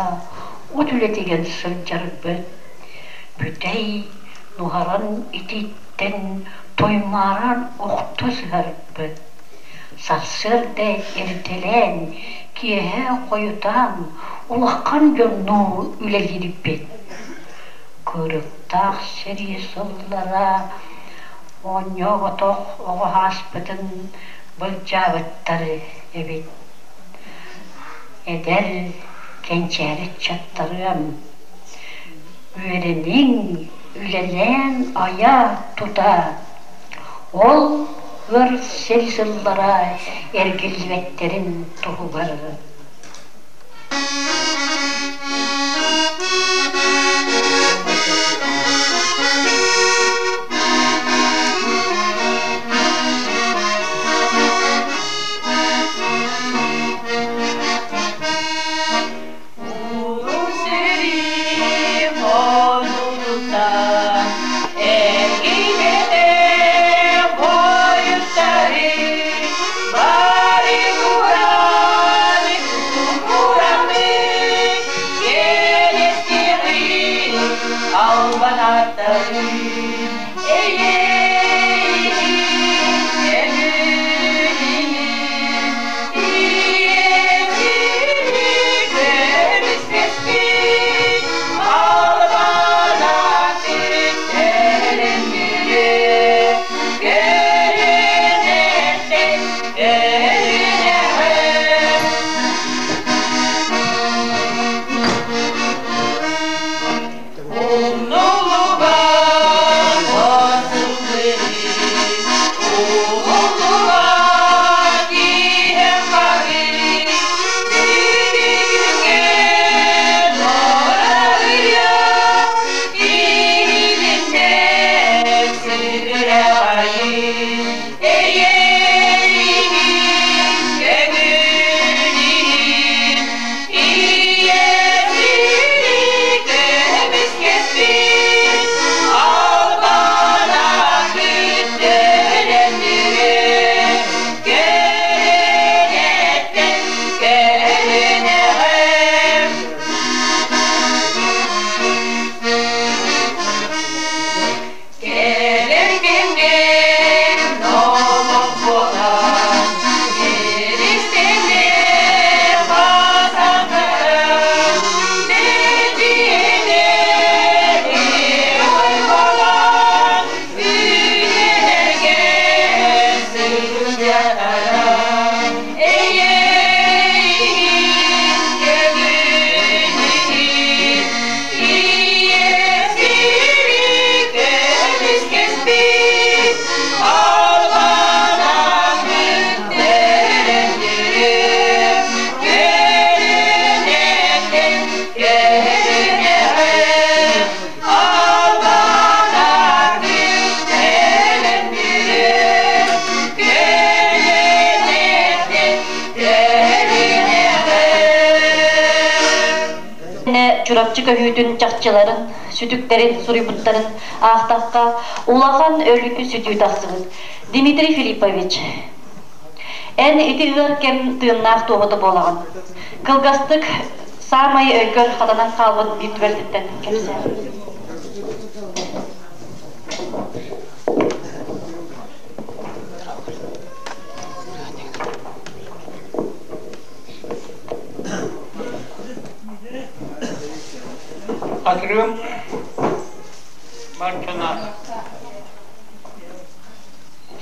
от үлэтигэр сылдьарбыт. Бүтэй нуһаран итииттэн туймааран охто сыһарбыт. Сарсыарда эрдэлээн, киэһэ хойутаан улахан дьоннуу үлэлиирбит. Кырыктаах сэрии сыллара оонньооботох оҕо ааспытын былдьаабыттар эбит. Эдэр кэнчээри ыччаттарыам, үөрэниҥ, үлэлээн айа-тута Ол өр сир сыллара эргиллибэттэрин туһугар Улуу сэрии хонуутуттан эргийбэтэх буойуттары бары куран курамы кэлэстиэҕин албан ааттары Умнуллубат Умнуллубат иһэн хаһыы, Билигин орарыйа, Иһилиннэ сүрэҕайыы, Эйэриһин көҥүл иһин, Ийэбит көмүскэспит. Чурапчы көһүүтүн чахчыларын, сүтүктэрин суруйбуттарын аахтахха, улахан өлүү-сүтүү тахсыбыт. Дмитрий Филиппович, эн ити ыар кэм тыыннаах туоһута буолаҕын. Кылгастык саамай өйгөр хатанан хаалбыт биир түбэлтэттэн кэпсээ. Атырыым барчана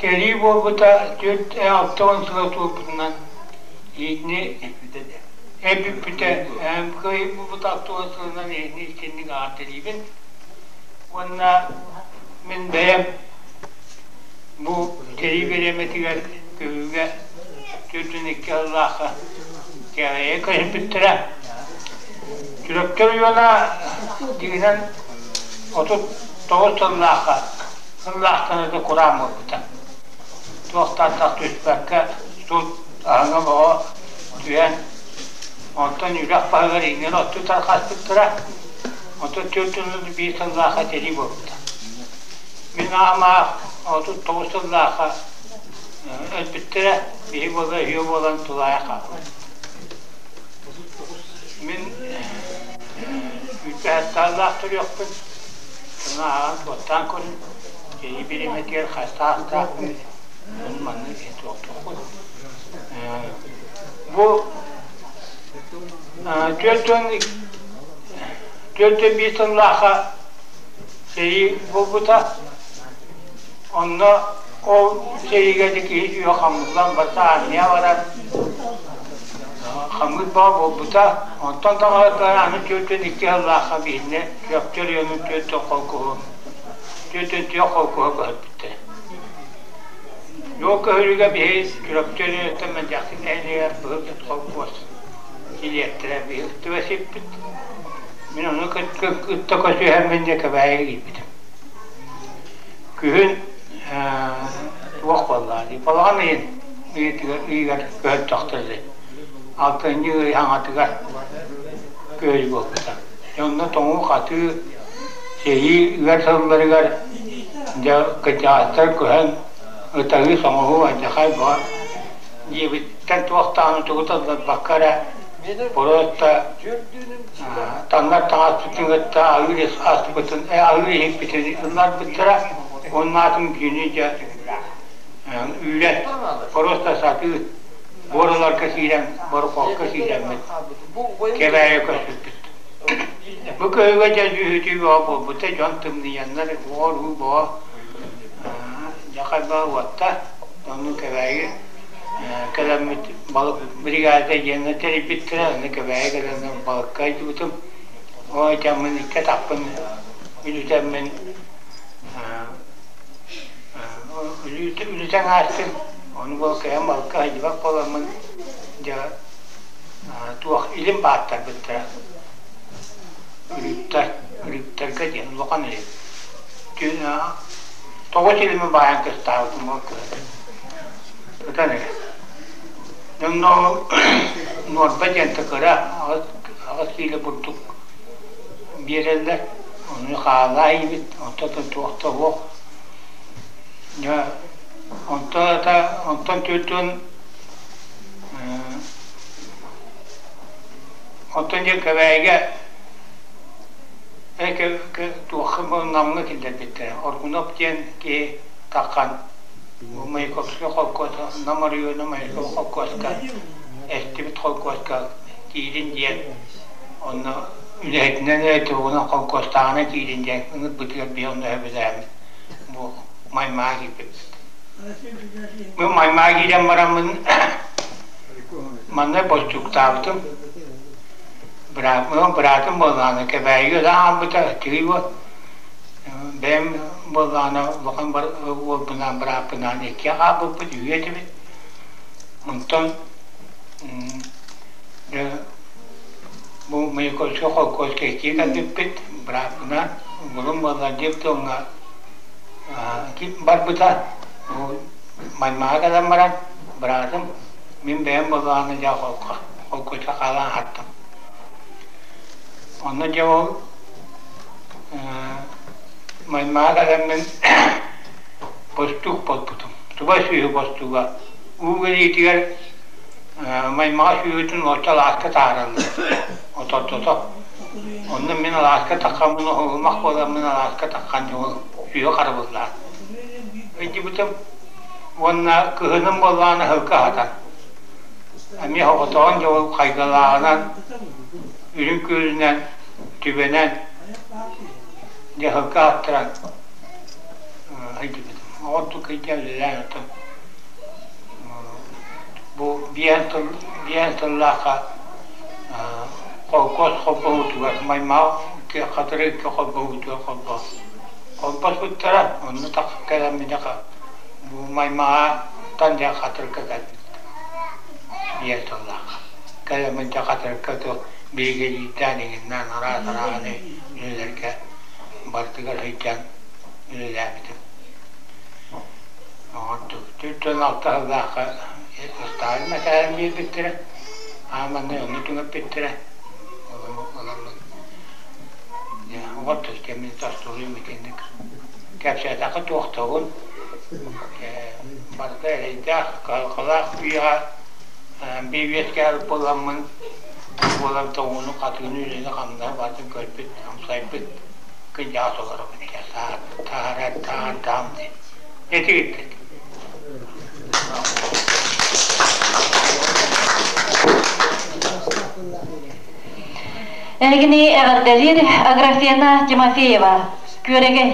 сэрии буолбута 46 сыла туолбутунан иитини эбиппитэ кыайыы буолбута 60 сылынан иһини итинник ааттыыбын уонна мин бэйэм бу сэрии бириэмэтигэр көһүүгэ 42 сыллаахха кэҕийэ көһүппүттэрэ. Чурапчы оройуона дьиҥинэн 39 сыллаахха сыллаахтан это кураан буолбута. Туохтаах түспэккэ суут аһыҥа бөҕө түһэн, онтон үрэх баһыгар иҥнэри оттуу тарҕаспыттара. Онтон 41 сыллаахха сэрии буолбута. Мин аҕам 39 сыллаахха өлбүттэрэ, биһи буола үһүө буолан тулаайах хаалбыт. Мин үүттээх төрүөхпүн, ону ааҕан суоттаан көрүн, киһи бириэмэтигэр хастаахтаахпын, ону маннык туохтуохпун. Бу 41 сыллаахха сэрии буолбута. Онно ол сэриигэ ити киһи сүүһэ хаммытынан барыта армия барар. Хаммыт баҕа буолбута. Онтон таҥаратыгар аны 42 сыллаахха биһиннэ Чурапчы оройуонун 40 холкуһу 44 холкуһа көһөрбүттэр. Дьуо көһөрүүгэ биһи Чурапчы оройуонуттан Мэлдьэхси нэһилиэгэр быһыт холкуос килиэттэрэ биһи түбэсиппит. Мин ону кытта көсүһэммин дьэ Кэбээйигэ киирбитим. Күһүн туох буоллаҕа дии, балаҕан ыйын ыйыгар көһөрдөхтөр дии. Алтынньы ый хаҥатыгар күөл буолбута. Онно тоҥуу-хатыы, сэрии ыар сылларыгар дьэ кырдьаҕастар көһөн ытаһыы-соҥоһуу алдьархай бөҕө дьиэбиттэн туох даҕаны тугу талларбакка эрэ просто таҥнар таҥаспытын кытта аһыыр аспытын аһыыр иһиппитин ылларбыттара уонна атын бүтүннүү дьэ үүрэн просто сатыы буораларга киирэн борохуокка киирэммит Кэбээйи көспүппүт. Бу көһүүгэ дьэ дьүһүтүү бөҕө буолбута, дьон тымныйаннар уор-уу бөҕө дьахайба уотта. Онно Кэбээйи кэлэммит балык бригада диэннэр тэрийбиттэрэ, онно Кэбээйи кэлэн балыкка ыйдыбытым. Ол этэммин икки атахпын үлүтэммин үлүтэн аастым. Ону буол кыайан балыкка сылдьыбат буоламмын дьэ туох илим бааттарбыттара үрүттэр үрүттэргэ диэн улахан илим тоҕус илими баайан кыстаабытым ол кыһын ытан эрэ онно нуорба диэн кыра 8 киилэ бурдук биэрэллэр ону хаалаа иибит онтон туох да суох онтон 40 Оттон дьэ Кэбээйигэ туохха Намҥа киллэрбиттэрэ. Оргунов диэн киһи таххан Маяковскай холкуос Нам оройуона Маяковскай холкуоска эстибит холкуоска киирин диэн онно үлэһитинэн эрэ холкуостааҕынан киирин диэн ыҥырбытыгар биһи онно сөбүлээммит бу Маймаа киирбиппит. Бу Маймаа киирэн бараммын манна бостууктаабытым. Быраатым буоллаҕына Кэбээйигэ да хаалбыта, тыый буол. Бэйэм буоллаҕына улахан уолбунаан бырааппынаан иккиэ хаалбыппыт, үһүө этибит. Онтон бу Маяковскай холкуоска иккиэ кэлбиппит, бырааппынаан. Уолум буолла детдомҥа барбыта. Маймаҕа кэлэн баран, быраатым, мин бэйэм буоллаҕына дьэ холкуоска хаалан аһаттым. Онно дьэ ол Маймаҕа кэлэммин бостуук буолбутум. Туба сүөһү бостууга. Уу кэлиитигэр Маймаҕа сүөһүтүн уоча алааска таһаараллар. Отордото. Онно мин алааска таххаммын уһулумах буоламмын алааска таххан дьол сүөһү харабыллаан ыйдыбытым. Уонна кыһыным буоллаҕына ыһылка аһатан. Эмиэ соҕотоҕун дьол хайгалааҕынан, үрүҥ күөлүнэн, түбэнэн дьаһалга аттаран сылдьыбытым. Оҕордук кыйдьа үлэлээн оттон бу биээн сыллаахха холкуос холбоһуутугар Маймаҕа Хатырык икки холбоһуутугар холбоспуттара. Онно кэлэн миэхэ бу Маймаҕаттан дьэ Хатырыкка кэлбит биэс сыллаахха. Кэлэммин дьэ Хатырыкка биригэдьиирдээн иҥиннээн араас арааһынай үлэлэргэ барытыгар сылдьан үлэлээбитим. Оҕордук 46 сыллаахха Сталин мэтээлин биэрбиттэрэ, ааманнай онно түҥэппиттэрэ. Ыламмын оҕордук кэмин тостуруйум итинник кэпсээтэххэ туохтабын барыта эрэйдээх, кыһалҕалаах үйэҕэ биир үөскээбит буоламмын буолан тоҥууну, хатыыны, үлэни-хамнаһы барытын көрбүт, амсайбыт кырдьаҕас олоробун таһаарар таһаардаам дии. Этигиттик. Эһигини эҕэрдэлиир Аграфена Тимофеева. Күөрэгэй.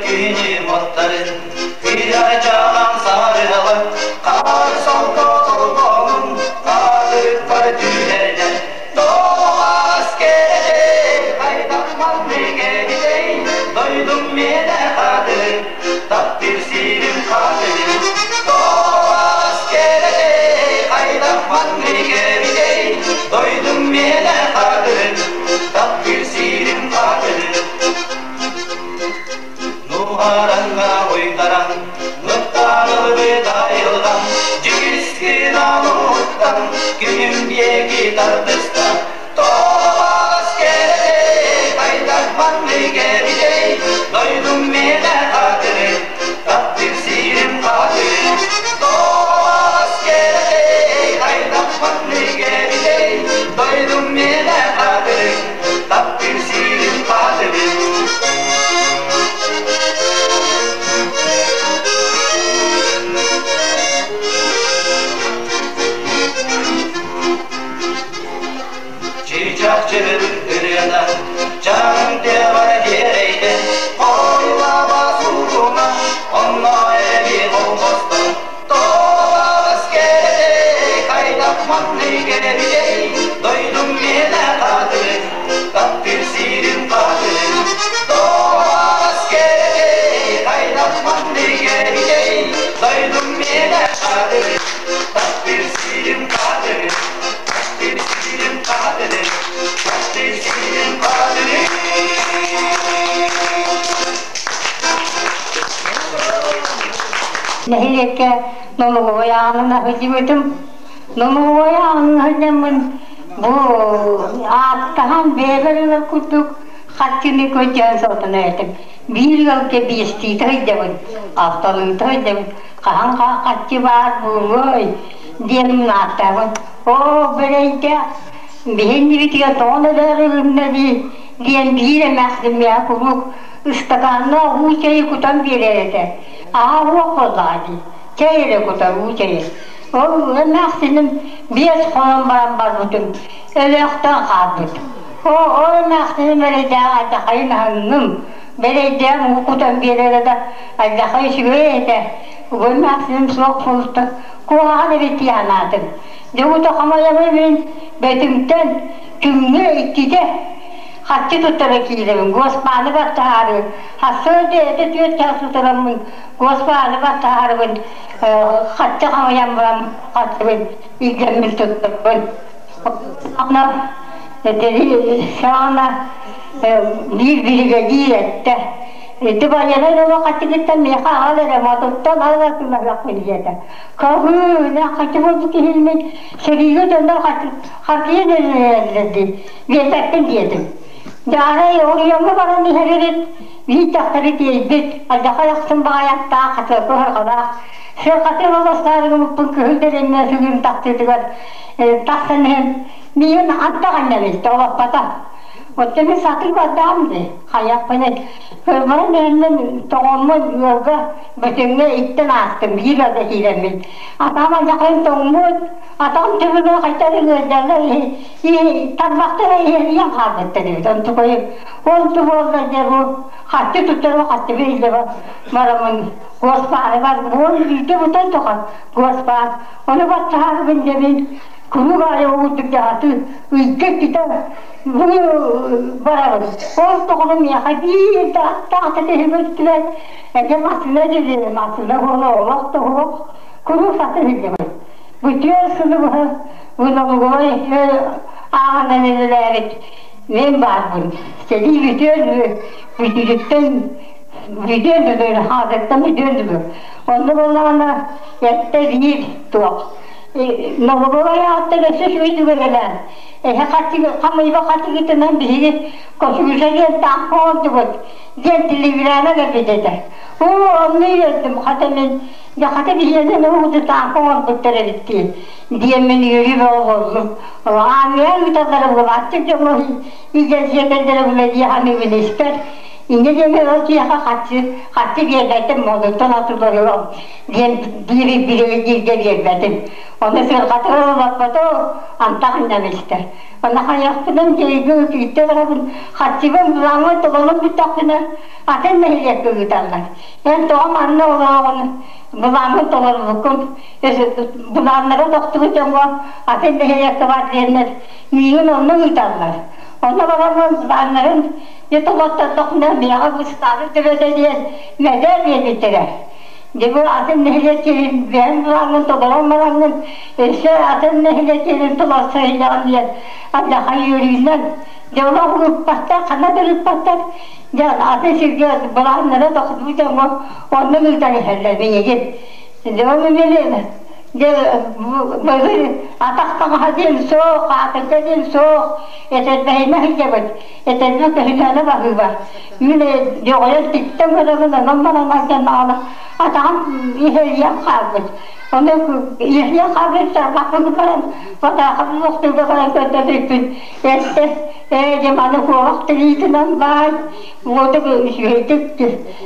Күһүнүм оттарын, Күрэҕи чаҕан сарыһала, Хаар солко толбоһун, Хаатырыкпар түһэрдэ. Тоҕо кэрэтей, хайдах маннык эбитэй, Дойдум миэнэ хатырын, Таптыыр сирим хатырын. Тоҕо кэрэтей, хайдах маннык эбитэй, Дойдум миэнэ хатырын, Таптыыр сирим хатырын. Нуһараҥҥа уйдаран, Нуктаанылбыт айылҕам, Дьигискин уһуктан, Күнүм диэки тардыста. Тоҕо кэрэтей, хайдах маннык эбитэй, Дойдум миэнэ хатырын, Таптыыр сирим хатырын. Тоҕо кэрэтей, хайдах маннык эбитэй, Дойдум миэнэ хатырын, Таптыыр сирим хатырын. Чыычаах чырын ырыата, чаҥ тыабара дьиэрэйдэ, Хойлаба суугуна, онно эби холбосто. Тоҕус кэрэтей, хайдах маннык эбитэй, Дойдум миэнэ хатырын, таптыыр сирим хатырын. Тоҕус кэрэтей, хайдах маннык эбитэй, Дойдум миэнэ хатырын, таптыыр сирим хатырын. Таптыыр сирим хатырын, таптыыр сирим хатырын. Нэһилиэккэ нолугуой аанын аһыдьыбытым. Нолугуой аанын аһыдьаммын бу ааттаһан бэйэбэр ылар курдук хаччыны көтөөн сотуна этим. Биир ыалга биэстиитэ сылдьабын, алталыыта сылдьабын. Хаһан хаччы баар буолуой диэн ааттаабын. Оо, бэрэйдээх, биһиннибитигэр тоҕон өлөөр ылынна дии диэн биир эмээхсин миэхэ куруук ыстакааннаах уу чэйи кутан биэрэр этэ. Аа уох буоллаҕа дии, чэй эрэ кутар уу чэйи. Ол эмээхсиним 5 хонон баран барбытым, өлөөхтөн хаалбыт. Оо, ол эмээхсиним эрэйдээх алдьахайын аһынным, бэрэйдээх уу кутан биэрэрэ да алдьахай үчүгэй этэ. Бу эмээхсиним суох буолта, куһаҕан эбит дии санаатым. Дьэ ута хамайабын Бөтүҥтэн күҥҥэ иккитэ харчы туттара киирэбин, Госпааны баттаһаары. Сарсыарда эрдэ 4 чаас утараммын Госпааны баттаһаарыбын, харчы хамайан баран харчыбын илдьэммин туттарбын. Аны саҕана биир биригэдьиир эттэ: «Ити байыаннай нолуок хаччыгыттан миэхэ аҕал эрэ, мотуттан ала диэтэ. Каһыы, хаччы буолбут киһини сэриигэ дьоннор хартыйан эрэллэр дии, биэрбэппин диэтим. Дьэ арай оройуоҥҥа баран иһэрибит, биир дьахтары тиэйбит, алдьархай ахсын баҕайаттаах, хатыарка уһарҕалаах, сыарҕатын олостаарыгыммыппын кыһыл дэриэбинэ сүгүн тахсыытыгар тахсан иһэн, миигин антах анньан истэ, олоппото. Оттон мин сатыы бардаҕым дии, хайыахпыный. Баран иһэммин тоҕоммун ыалга Бөтүҥҥэ иттэн аастым, биир ыалга киирэммин. Атаҕым алдьархайым тоҥмут, атаҕым төбөбөр хайдах эрэ ыалдьаллар тарбахтара иһэрийэн хаалбыттар эбит. Онтукайым онту буолла дьэ бу харчы туттарым харчыбын илдьэ бараммын Госпааны бар буол биирдэ бутан тохан Госпаан ону баттаһаарбын дьэбин куруук аайы уурдук дьаһатыы ыйга иккитэ бу барабын. Ол тоҕону миэхэ биир да аттаах киһи Эгэ массыына дьизи, массыына буола олох да суох, куруук сатыы сылдьабын. Бүтүөр сылы быһа налоговай ааҕынан үлэлээбит мен баарбын. Сэлии бүтүөр бүтүүтүттэн бүтүөн дүлүр, хаатыттан бүтүөн дүлүр. Онно буоллаҕына эртэ биир туох. Налоговай ааттан өссө үчүгэй түгэнэлээн, эһэ хамыйба хатыгытынан биһиги косугуса диэн таахха оҥордубут. Диэн телеграмма кэлбит этэ. Оо, онно үөрдүм, хата мин, дьэ хата биһиэнэ уутутаахха оҥорбуттар эбит дии, диэммин үөрүү бөҕө буоллум. Аармыйа ыыталлара буолааччы дьоҥҥо илдьэн сиэтэллэрэ буолла дии саныыбын испэр. Инньэ диэн ол киһиэхэ харчы, харчы биэрбэтим, модуттан атыылаһыам диэн биир биригэдьииргэ биэрбэтим. Ону сыарҕатыгар олорбото, антах иннэмистэр. Онно хайыахпынан дьиэйгэ ыытыыта барабын, харчыбын былааҥҥа толорон бүттэхпинэ, атын нэһилиэккэ ыыталлар. Эн тоҕо манна олороҕун, былааҥҥын толорбуккун, былааннара тохтубут дьоҥҥо атын нэһилиэккэ бар диэннэр миигин онно ыыталлар. Онно бараммын былааннарын дьэ толоттордохпуна миэхэ быстаабыт төбөтө диэн мэтээл биэрбиттэрэ. Дьэ бу атын нэһилиэк бэйэҥ былааҥҥын толорон бараҥҥын өссө атын нэһилиэк толорсо илдьэҕин диэн алдьархай үөрүүнэн дьэ олох ыыппаттар, ханна да ыыппаттар. Дьэ атын сиргэ былааннара тохтуу дьоҥҥо онно ыытан иһэллэр миигин. Дьэ ону мин дьэ былыр атах таҥаһа диэн суох, хаатыҥка диэн суох, этэрбэһинэ сылдьабыт. Этэрбэ көһүнээнэ баһыыба. Мин дьоҕойон тиктэн көрөбүн, онон баран алдьаннаҕына атаҕым иһэлийэн хаалбыт. Ону иһэлийэн хаалбыт тарбахпын баран батаахабын лохтуурга баран көрдөбүппүн. Эттэ, ээ дьэ маны куобах тириитинэн баай, уотук үчүгэйдик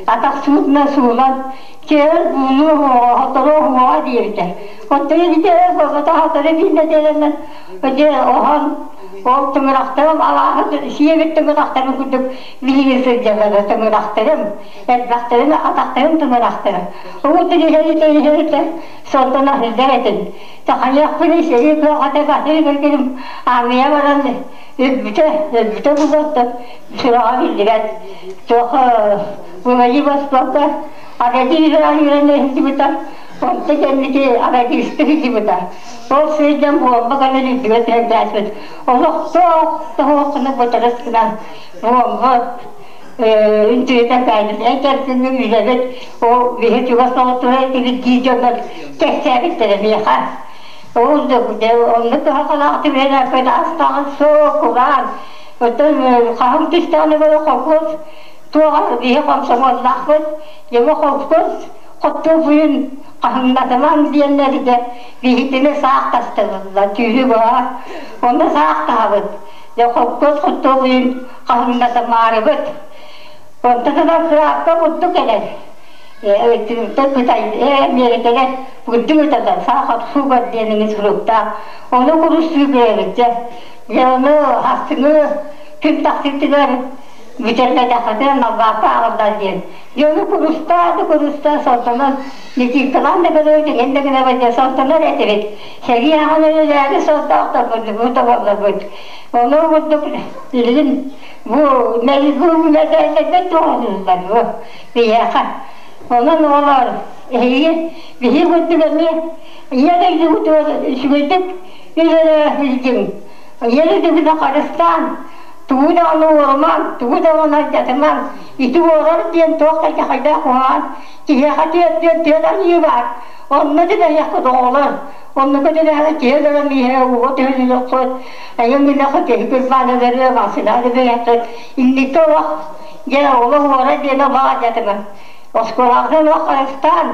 атах суутунан суулан, чээл буулуу хоторуо уоҕа диэбитэ. Оттон ити буолбата хотору биир нэдиэлэнэн дьэ оһон ол тыҥырахтарым алааһы сиэбит тыҥырахтарым курдук билигин сылдьаллара тыҥырахтарым элбэхтэрин атахтарым тыҥырахтара. Уутун иһэритэ иһэритэ сонтон аһыллар этим. Тахайыахпын сэрии кыаҕата батыы кэлгирим аармыйа баран өлбүтэ өлбүтэ булуоттан сүрэҕэ биллибэт. Туох Влади Востокка Арадиһы үөрэнэ сылдьыбыта, онто кэнники арадиста сылдьыбыта. Ол сылдьан буомба кэлэн үрдүгэр түһэн кээспит. Олохтоох тоһуоххуна бытарыс гына буомба үнтүрүтэн кээспит. Эн кэргиҥҥин үлэбит, ол биһи чугас доҕотторо этибит дии дьоннор кэпсээбиттэрэ миэхэ. Ол оннук кыһалҕалаах түбэһэн астаҕын суох кулаан. Оттон хаһыҥ түстэҕинэ холкуос Туоҕа биһи хомсомуоллаахпыт, дьэ холкуос хоттуопуйун хаһыҥнатымаҥ диэннэргэ биһитини саах тастыллар түүнү быһа. Онно саах таһабыт. Дьэ холкуос хоттуопуйун хаһыҥнатымаарыбыт. Онтон кыраапка бурдук кэлэр. Кытай Эмиэрикэлэр бурдук ыталлар саахар суугар диэн суруктаах. Ону курустуу биэрэбит дьэ. Дьэ ону астыҥы күн тахсыытыгар бүтэрбэтэххитинэ налбаакка ааҕыллар диэн. Дьону курустаа да курустаа сордонон Никиткалаан да көрөбүт, иҥин да гынабыт диэн сордонор этибит. Сэрии аҕан өлөлөөрү сордоохторбут, бу тоболлорбут. Ону курдук билигин бу бу мэтээллэрбит туоһулууллар бу биһиэхэ. Онон оҕолор эһиги биһи курдук эмиэ ийэ дойдубутугар үчүгэйдик үлэлээ сылдьыҥ. Ийэ дойдубутун харыстаан Тугу даҕаны уорумаҥ, тугу даҕаны алдьатымаҥ, ити уорар диэн туох да дьахайдаах куһаҕан киһиэхэ түөрдүөн түөрт аньыы баар. Онно түбэһиэххит оҕолор, оннука түбэһэҕит киһи өлөрөн иһэ ууга түһэн өлүөххүт, эйэҥ гынаххыт киһи кырбаан өлөрүө, массыынаҕа түбэһиэххит. Инникки олох, дьэ олох уорар диэн олох алдьатымаҥ. Оскуолаҕытын олох харыстаан,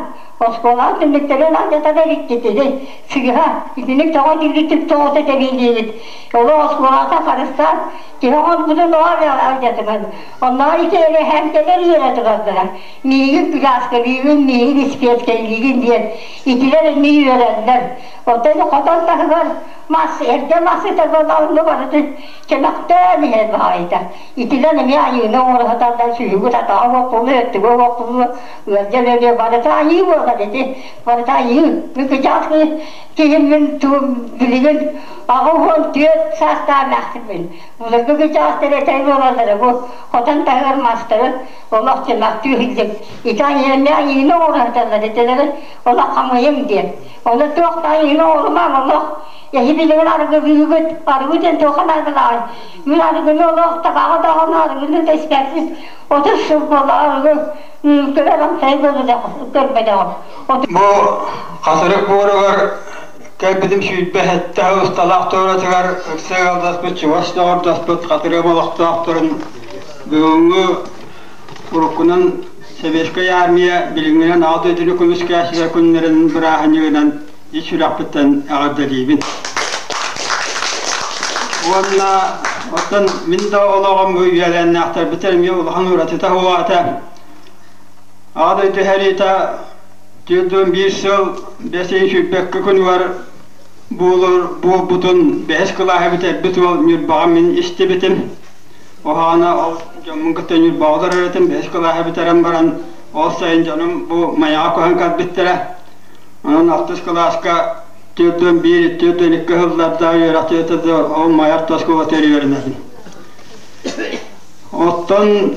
оскуолаҕыт түннүктэрин алдьатан эбиккитини, сыыһа, итинник тоҕо итиргитик тоҕута тэбиилиигит. Олох оскуолата харыстаан, киһи оҥорбутун оҕо алдьатыман. Оннооҕор ити эрэһээҥкэлэр үөрэ тураллара. Миигин кырааскалыыгын, миигин испиэскэйлиигин диэн итилэр эмиэ үөрэллэр. Оттон хотон таһыгар мас, эргэ мас сытар буоллаҕына барытын чөмөхтөөн иһэр баҕайыта. Итилэр эмиэ айыыны оҥоро саталлар, сүһүгүт атаҕа уоппулуо, өттүгэ уоппулуо, ыалдьан өлүө, барыта айыы буолар ити, барыта айыы. Мин кыдьаҕас киһим мин билигин 84 саастаах эмээхсиммин. Былыргы кыдьаҕастар этэй буолаллара бу хотон таһыгар мастары олох чөмөхтүү сылдьан ити айыыны айыыны оҥоро саталлар итилэри олох хамыйыҥ диэн. Ону туох да айыыны оҥорумаҥ олох эһи билигин арыгылыыгыт, арыгы диэн туохха наадалааҕый? Мин арыгыны олох табаҕы даҕаны арыгыны да испэппин. 30 сыл буолла арыгы көрөр амсайы көрбөтөҕүм. Бу Хатырык буоругар кэлбитим 27 сыл усталаах туоратыгар ыкса ыалдаспыт, чугас доҕордоспут Хатырыам олохтоохторун бүгүҥҥү уруккунан Сэбиэскэй Армия билиҥҥинэн Аҕа дойдуну көмүскээччилэр күннэрин бырааһынньыгынан ис сүрэхпиттэн эҕэрдэлиибин. Уонна оттон мин да олоҕум үөлээннээхтэрбитэр эмиэ улахан уратыта уоата. Аҕа дойду сэриитэ 41 сыл бэс ый сүүрбэккэ күнүгэр буолур буолбутун бэһис кылааһы бүтэрбит уол Ньурбаҕа мин истибитим. Оһоҕоно ол дьоммун кытта Ньурбаҕа олорор этим, бэһис кылааһы бүтэрэн баран ол сайын дьонум бу Майаҕа көһөн кэлбиттэрэ. Онон алтыс кылааска 41, 42 сылларда үөрэхтиэтэ да ол Майа орто оскуолатыгар үөрэнэбин. Оттон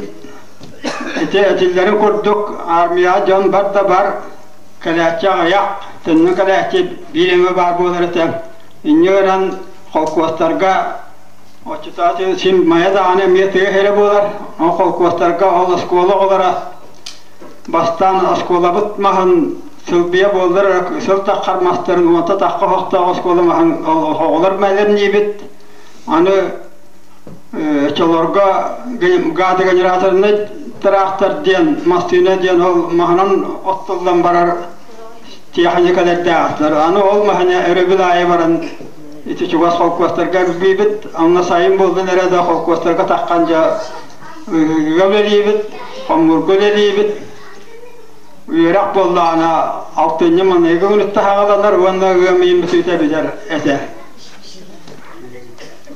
ити этиллэрин курдук армияҕа дьон бар да бар, кэлээччи аҕыйах, төннөн кэлээччи биир эмэ баар буолар этэ. Инньэ гынан холкуостарга оччотооҕу син Майа даҕаны эмиэ тыа сирэ буолар. Ол холкуостарга ол оскуола оҕолоро бастаан оскуолабыт маһын сылбыйа буоллар сыл таххар мастарын уонта тахха оһохтоох оскуола маһын оҕолор бэлэмниибит. Аны оччолорго газогенераторный тыраахтар диэн массыына диэн ол маһынан оттуллан барар тиэхиньикэлэрдээхтэр. Аны ол маһына өрөбүл аайы баран ити чугас холкуостарга элбиибит. Онно сайын буоллун эрэ да холкуостарга таххан дьэ ыһыыга үлэлиибит, хомуурга үлэлиибит. Үөрэх буоллаҕына алтынньы маныйга күнүттэ хаҕаланар уонна ыам ыйын бүтүүтэ бүтэр этэ.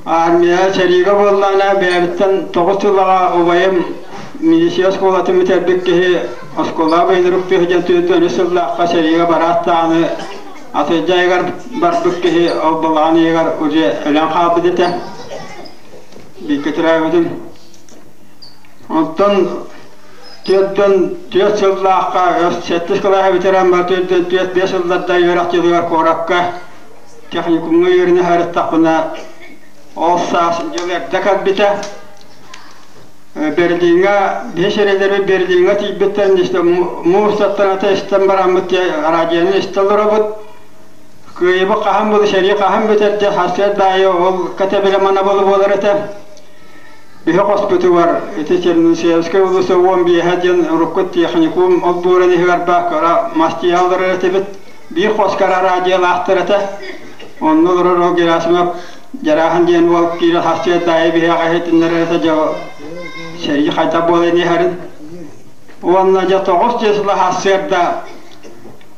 Армия сэриигэ буоллаҕына бэйэбиттэн 9 сыллаҕа убайым милиция оскуолатын бүтэрбит киһи оскуолаҕа быйылык тыһыдьан 43 сыллаахха сэриигэ бараат даҕаны атырдьах ыйыгар барбыт киһи ол балаҕан ыйыгар уже өлөн хаалбыт этэ. Бииргэ төрөөбүтүм. Онтон 44 сыллаахха сэттис кылааһы бүтэрэн бар 45 сылларда үөрэх дьылыгар куоракка техникумҥа үөрэнэ сырыттахпына ол саас дьыл эрдэ кэлбитэ. Берлиҥҥэ биһи сирэлэри Берлиҥҥэ тиийбиттэрин муус аттаната истэн бараммыт радионы истэ олоробут. Кыайыбы хаһан буолу сэрии хаһан бүтэр диэн сарсыарда аайы ол кэтэбилэ манабылы буолар этэ. Биһи хоспутугар ити Чернышевскай уулусса 15-э диэн урукку техникум олбуорун иһигэр баар кыра мас дьиэ олорор этибит. Биир хоско радиолаахтар этэ. Онно олорор ол Герасимов Дьарааһын диэн уол киирэ сарсыарда аайы биһиэхэ иһитиннэрэр этэ дьэ сэрии хайдах буолан иһэрин. Уонна дьэ 9 числа сарсыарда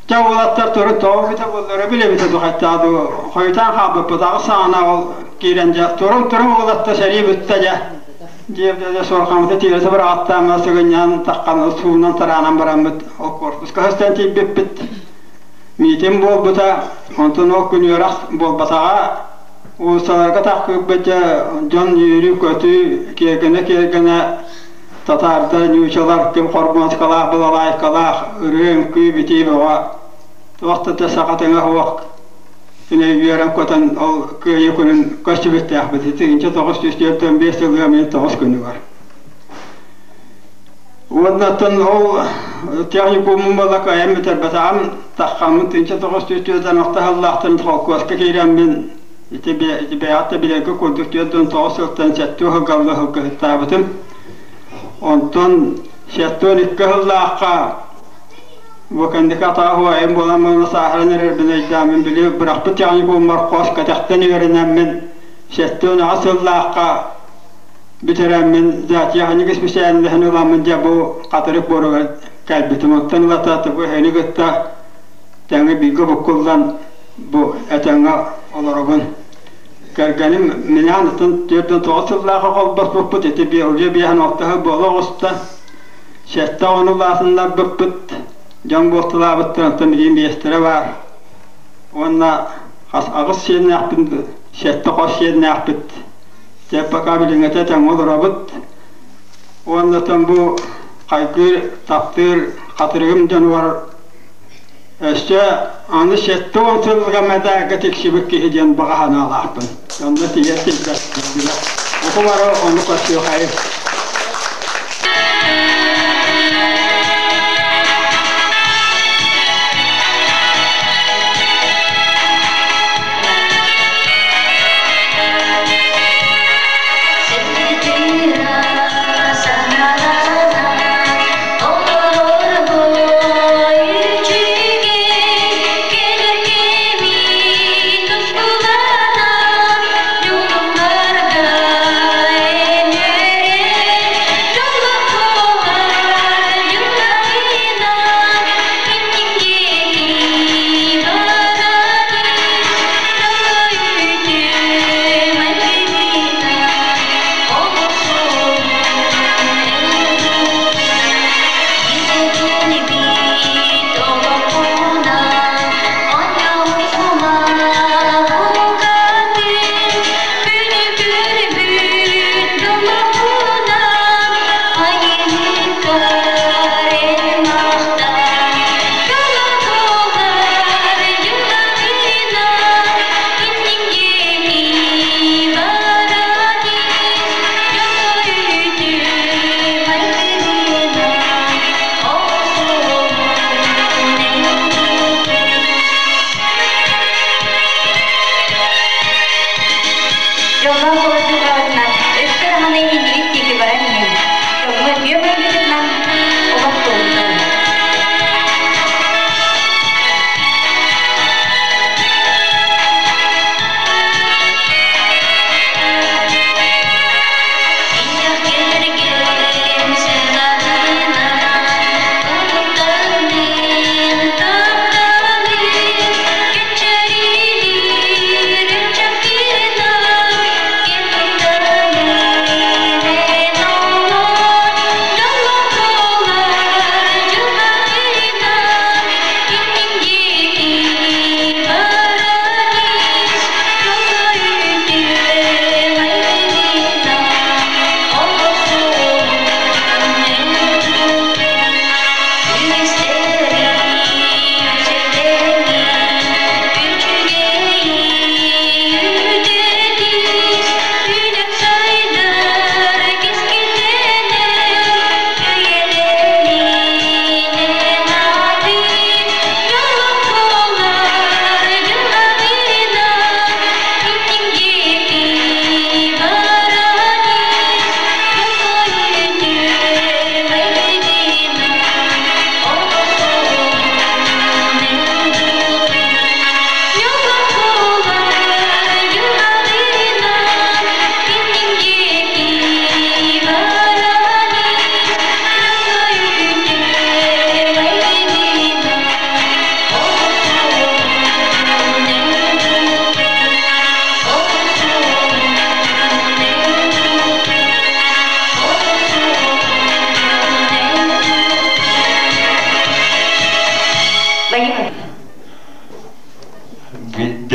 дьэ уолаттар турун тоҕо бүтэ буоллара билэбитэ духаттаа дуу хойутаан хаалбыппыт аҕыс саҕана ол киирэн дьэ турун турун уолатта сэрии бүттэ дьэ дьиэбдэ суорҕаммыты тиэрэ быраҕаттааммыт сыгынньаан таххан суунан тараанан бараммыт ол корпуска сыстан тиийбиппит миитин буолбута онтон ол күн үөрэх буолбатаҕа уулуссаларга таххыыппыт дьэ дьон үөрүү-көтүү киэргэнэ-киэргэнэ татаардар ньуучалар ким хормуоскалаах балалайкалаах ырыа-үҥкүү битии бөҕө туох да саха тэҥэ суох кини үөрэн-көтөн ол кыайыы күнүн көрсүбүттээхпит 1945 сылга мин 9 күнүгэр уонна оттон ол техникумум буолла кыайан бүтэрбэтэҕим таххаммын 1946 сыллаахтан холкуоска киирэммин ити бэйэҕит да билэргэ курдук 49 сылтан сэттэ сылга сылгыһыттаабытым. Онтон 72 сыллаахха бу кэнники атаах убайым буолан муна сааһыран эрэрбин өйдөөммүн били бырахпыт техникуммар хос кэтэхтэн үөрэнэммин 78 сыллаахха бүтэрэммин зоотехник исписээлинэһин ыламмын дьэ бу Хатырык буоругар кэлбитим. Оттон ылата бу эһэни кытта тэҥэ бииргэ буккуллан бу этэҥҥэ олоробун. Кэргэним минаан атын 49 сыллаахха холбоспуппут ити уже 56 сыл буола оҕуста. Сэттэ оҕону улаатыннарбыппыт. Дьон буолталаабыттар онтон билигин биэстэрэ баар. Уонна хас аҕыс сиэннээхпин, сэттэ хос сиэннээхпит. Дьэ пока билиҥҥитэ этэҥҥэ олоробут. Уонна оттон бу хайгыыр, таптыыр Хатырыгым дьонугар өссө аны 70 сылга мэдээлгэ тиксибит киһи диэн баҕа санаалаахпын. Онно тиийэр тиийбэт Бу бары ону көрсүөхайын.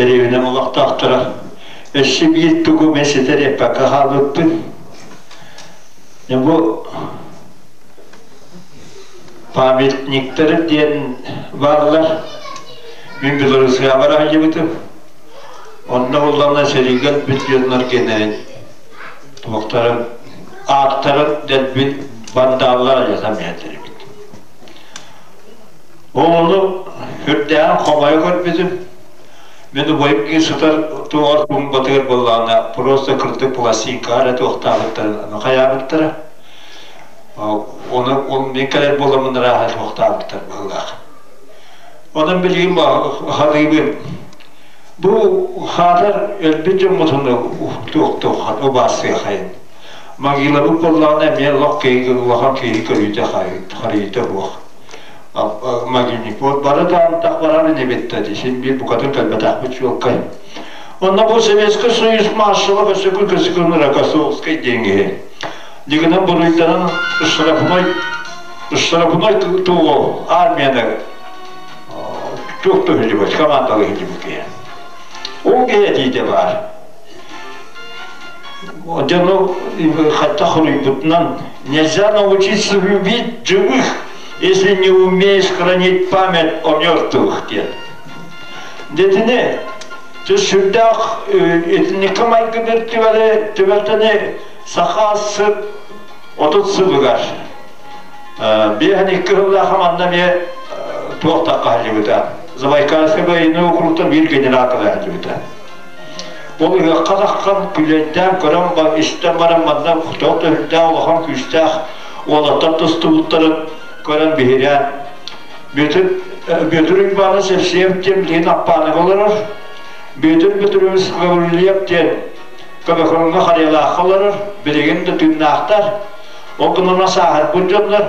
Дэриэбинэм олохтоохторо өссө биир тугу мен ситэр эппэккэ хаалбыппын. Бу памятниктары диэн бааллар. Мин Белоруссияҕа бара сылдьыбытым. Онно буллаҕына сэриигэ өлбүт дьоннор генерин туохтарын ааттарын дэлби бандааллар алдьатан биэрдэр эбит. Ону үрдээҕин хомойо көрбүтүм. Мин убайым киһи сытар туоҕар туумбатыгар буоллаҕына просто кырдык пластинкаҕа эрэ туохтаабыттарын хайаабыттара. Ону ол мин кэлэр буоламмын ырааһа туохтаабыттар быһыылаах. Онон билигин ханыыбын. Бу хаатар өлбүт дьоммутун туохтуоххан убаастыахайын. Могилабыт буоллаҕына эмиэ олох киһи улахан киһи көрүүтэ харыйыта суох. Могильник вот бары да антах барар инибит да син биир букатын кэлбэтэхпит чуолкай. Онно бу Советский Союз маршала Көсөкү Көсөкүн Рокоссовский диэн киһи. Дигинэн буруйданан штрафной штрафной тугу армияны туох төһүлүбүт командалы иһилибит киһи. Ол киһи этиитэ баар. Дьону хатта хоруйбутунан нельзя научиться любить живых, если не умеешь хранить память о мертвых диэн. Детини сүрдээх итинникке майгыныыр түбэли түбэлтэни саха сыр 30 сылыгар 52 сыллаах манна эмиэ туох тахха Забайкальскай военный округтан биир генерал кэлээхтибитэ. Ол ыһыахха таххан күлэйдээн көрөн истэн баран манна тоҕо төһүрдээх улахан күүстээх уолаттар тустубуттарын көрөн биһирээн Бүөтүр Бүөтүр Уйбааны Севсеев диэн билигин Аппааныга олорор. Бүөтүр Бүөтүрүбүс Гаврильев диэн Көбөкөҥҥө Харыйалаахха олорор. Билигин да тыыннаахтар. Ол гынан сааһырбыт дьоннор.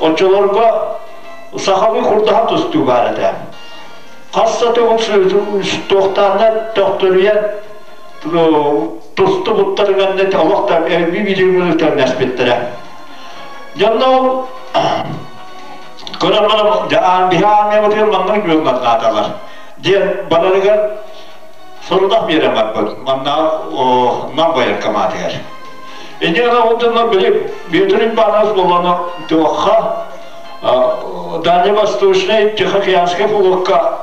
Оччолорго сахалыы курдаһан тустуу баар этэ. Хас да төгүл туохтааннар төхтөрүйэн тустубуттарыгар олох да биир тэҥнэспиттэрэ. Дьонно ол көрөн баран биһи армиябытыгар маннык үөмматнааталар диэн барарыгар сорудах биэрэн барбыт манна Нам военкоматыгар. Инньэ гынан ол дьоннор били Бүөтүр Иванович буоллаҕына туохха Дальневосточный Тихоокеанскай флотка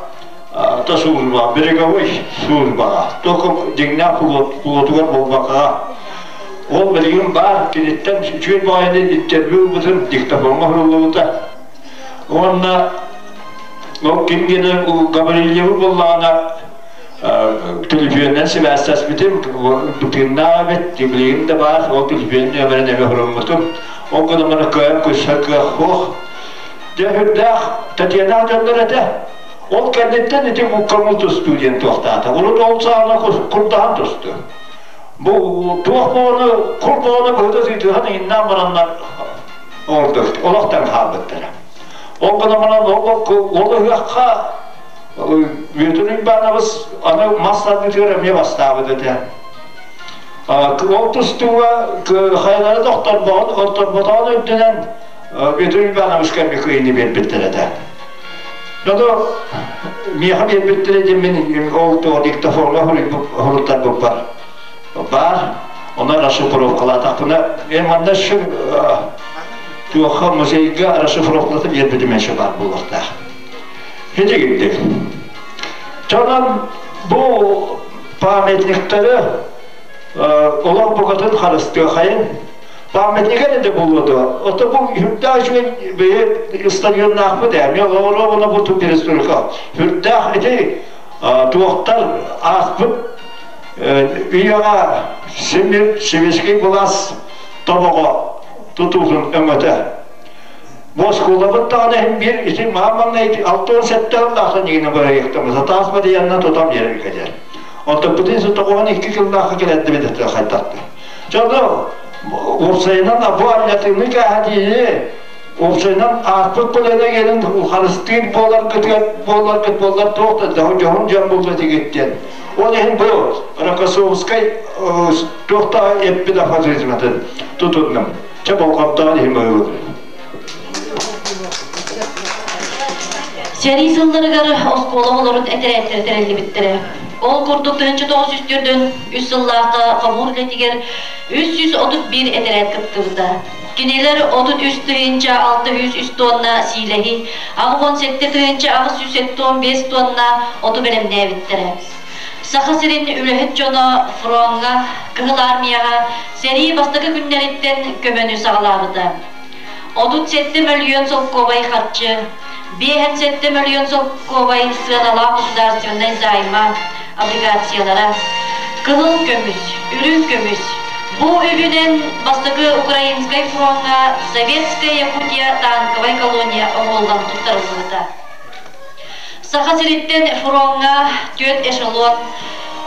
та служба, береговой службаҕа, только дьиҥнээх флотугар буолбакка ол билигин баар киниттэн үчүгэй баҕайыны интервью ылбытым диктофоҥҥа уһуллубута. Уонна ол ким генэ Гаврильевы буоллаҕына төлөпүөннэн сибээстэспитим, тыыннаах эбит, билигин да баар, ол төлөпүөн нөмэрин эмиэ хоруммутум. Ол гынан баран кыайан көрсөр кыах суох. Дьэ, үрдээх Татьяна дьоннор этэ. Ол кэнниттэн ити көҥүл тустуу диэн туохтаата. Урут ол саҕана курдаһан тустуу. Бу туох буоланы, кур буоланы быһыта сыйтыһан иҥиннээн бараннар оҥордук, олохтон хаалбыттара. Ол гынан баран ол ол ыһыахха Бүөтүр Уйбаанабыс аны мас тардыытыгар эмиэ бастаабыт этэ. Ол тустууга хайалара тохторботоҕун, отторботоҕун үрдүнэн Бүөтүр Уйбаанабыска эмиэ кыайыыны биэрбиттэр этэ. Доду миэхэ биэрбиттэрэ диэн мин ол туох диктофоҥҥа хоруттарбыппар баар. Онон расшифровкалаатахпына, мен манна туохха музейга расшифровкалата биэрбитим эши баар буолуохтаах. Хитигирдик. Чонон бу памятниктары олох букатын харыстыахайын памятник эрэ буолуо дуо? Ото бу үрдээх үчүгэй бэйэ стадионнаахпыт ээ. Мен оҕолоро бу перестройка. Үрдээх ити туохтар ааспыт үйэҕэ Семир Советский былаас тобоҕо тутуутун өҥөтө. Бу оскуолабыт даҕаны иһин биир ити мааманна 67 сыллаахтан игинэ бырайыактаммыт. Таас Марьянна тутан биэрэр кэлэр. Онтон бүтүн 92 сыллаахха кэлэрдибит этэ хайдахты. Дьону уопсайынан бу аллатыыны кээһэтиини уопсайынан ааспыт көлүөнэ кэлин харыстыыр буоларгытыгар буоларгыт буоллар туох да дьоһун дьон буолла этигит диэн. Ол иһин бу Рокоссовскай туох да эппит афоризматын тутуннум. Чэ болҕомтоҕун иһин быһыылыыр. Сэрии сылларыгар оскуола оҕолорун этэрээттэрэ тэриллибиттэрэ. Ол курдук 1943 сыллаахха хомуур үлэтигэр 331 этэрээт кыттыбыта. Кинилэр 33 тыһыынча 603 тонна сиилэһи, 87 тыһыынча 875 тонна оту бэлэмнээбиттэрэ. Саха сирин үлэһит дьоно фроҥҥа, Кыһыл Армияҕа сэрии бастакы күннэриттэн көмөнү саҕалаабыта. 37 мөлүйүөн солкуобай харчы, 57 мөлүйүөн солкуобай сыаналаах государственнай займа облигациялара, кыһыл көмүс, үрүҥ көмүс. Бу үбүнэн бастакы Украинскай фроҥҥа Советская Якутия танковай колония оҥоһуллан туттарыллыбыта. Саха сириттэн фроҥҥа түөрт эшелон,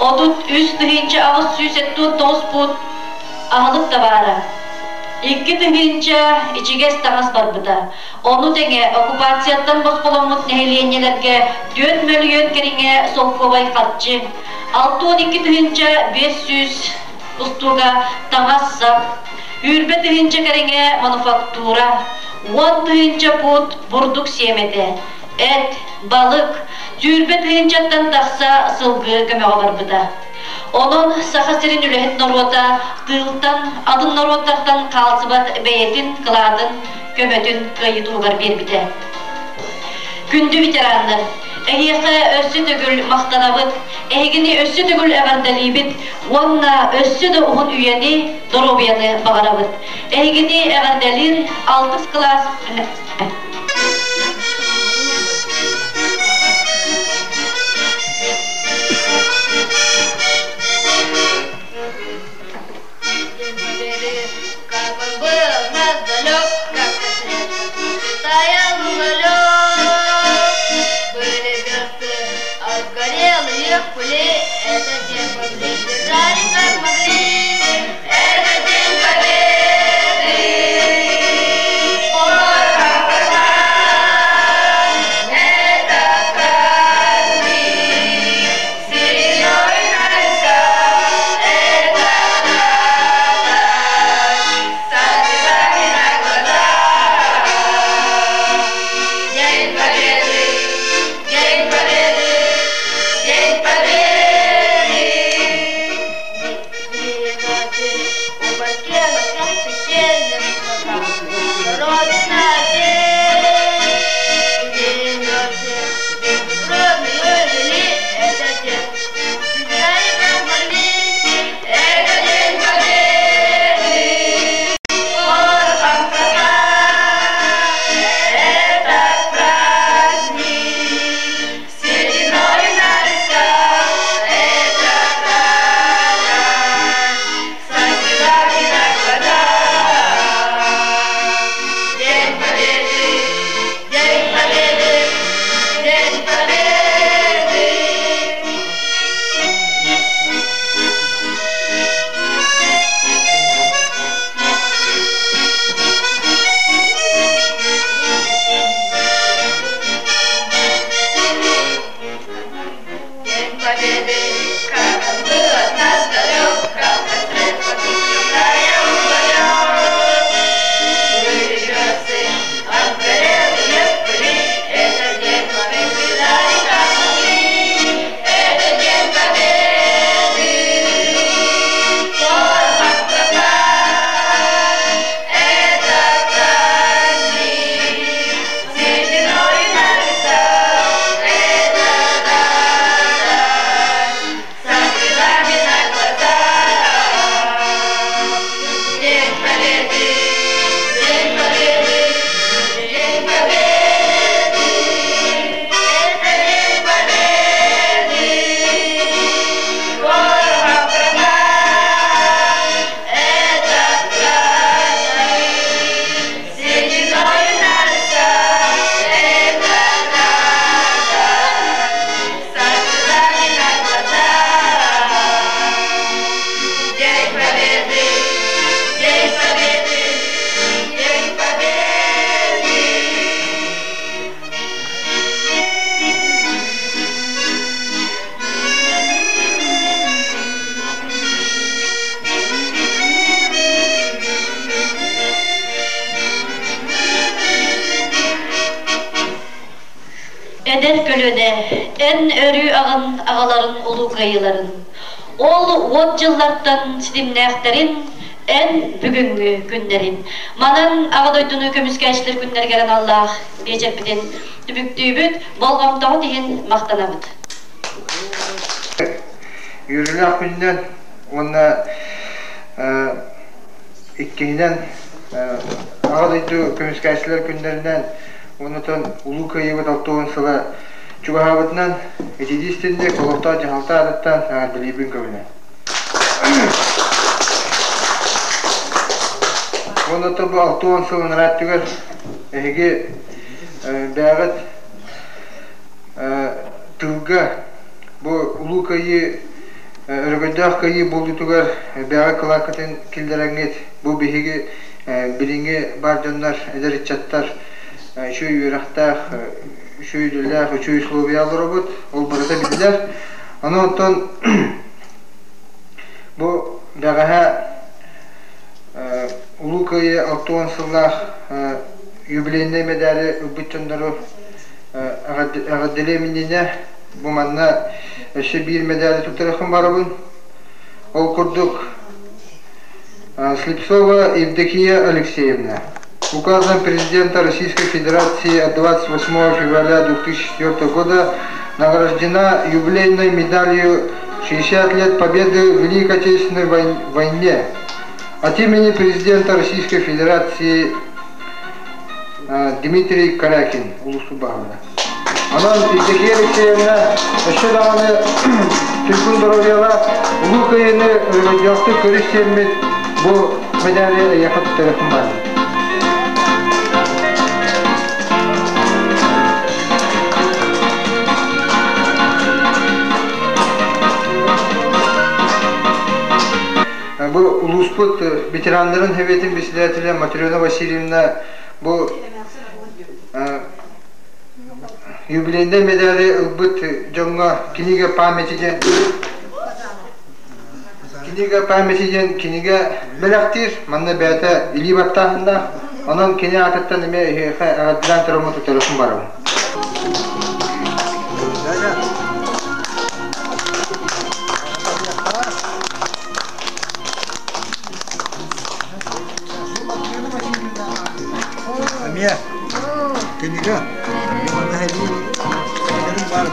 33 тыһыынча 879 пут аһылык табаара, 2 тыһыынча ичигэс таҥас барбыта. Ону тэҥэ оккупацияттан босхоломмут нэһилиэнньэлэргэ 4 мөлүйүөн кэриҥэ солкуобай харчы, 62 500 устууга таҥас-сап, 20 тыһыынча кэриҥэ мануфактура, 10 тыһыынча пуут бурдук сиэмэтэ, эт, балык, 20 тыһыынчаттан тахса сылгы көмөҕө барбыта. Онон Саха сирин үлэһит норуота тыылтан, атын норуоттартан хаалсыбат бэйэтин кылаатын, көмөтүн кыайыы туһугар биэрбитэ. Күндү ветераннар, эһиэхэ өссө төгүл махтанабыт, эһигини өссө төгүл эҕэрдэлиибит уонна өссө да уһун үйэни, доруобуйаны баҕарабыт. Эһигини эҕэрдэлиир алтыс кылаас. День Победы, как он был от нас далек, как стоял ларек. Были версты обгорелые пули, это те могли, держали как могли. Это День Победы. Порохом это праздник, сильной войска, это радость, со слезами на глазах. День Победы, День Победы, День Победы. У ботинок петельных Родина день ночи, кровью жили этот день. Встречали как могли, это День Победы. Порохом это праздник. Эдэр көлүөнэ, эн өрүү аҕын аҕаларын улуу кыайыыларын, ол уот дьыллартан ситимнээхтэрин эн бүгүҥҥү күннэрин. Манан Аҕа дойдуну көмүскээччилэр күннэригэр аналлаах биэчэрбитин түмүктүүбүт, болҕомтоҕут иһин махтанабыт. Үөрүүлээх күнүнэн уонна иккиһинэн Аҕа дойду көмүскээччилэр күннэринэн уонна Улуу Кыайыыбыт 60 сыла чугаһаабытынан итии истинник олохтоох дьаһалта аатыттан эҕэрдэлиибин көбүнэ. Уонна бу 60 сыл анараа өттүгэр эһиги бэйэҕит тылга бу Улуу Кыайыы өрөгөйдөөх кыайыы буолуутугар бэйэҕит кылааккытын киллэрэҥҥит бу биһиги билиҥҥи бар дьоннор, эдэр ыччаттар үчүгэй үөрэхтээх, үчүгэй үлэлээх, үчүгэй условия олоробут. Ол барыта биллэр. Аны онтон бу бэҕэһээ Улуу Кыайыы 60 сыллаах юбилейнай мэдээли ылбыт дьоннору эҕэрдэлиэм иннинэ бу манна өссө биир мэдээли туттарыахпын барабын. Ол курдук Слепцова Евдокия Алексеевна указом президента Российской Федерации от 28 февраля 2004 года награждена юбилейной медалью 60 лет Победы в Великой Отечественной войне от имени президента Российской Федерации Дмитрий Корякин Улусубаҕына. Онон Евдокия Алексеевна өссө даҕаны туйгун доруобуйалаах Улуу Кыайыыны өрөгөйдөөхтүк көрүс сиэммит бу медали эйиэхэ туттарыахпын баҕарабын. Бу улууспут ветераннарын Советын председателя Матрена Васильевна бу юбилейнай медали ылбыт дьоҥҥо книга памяти диэн книга памяти диэн кинигэ бэлэхтиир. Манна бэйэтэ илии баттааһыннаах. Онон кини аатыттан эмиэ эһиэхэ эҕэрдэлээн тураммын туттарыахпын барабын. Эмиэ кинигэ манна һэлии баар.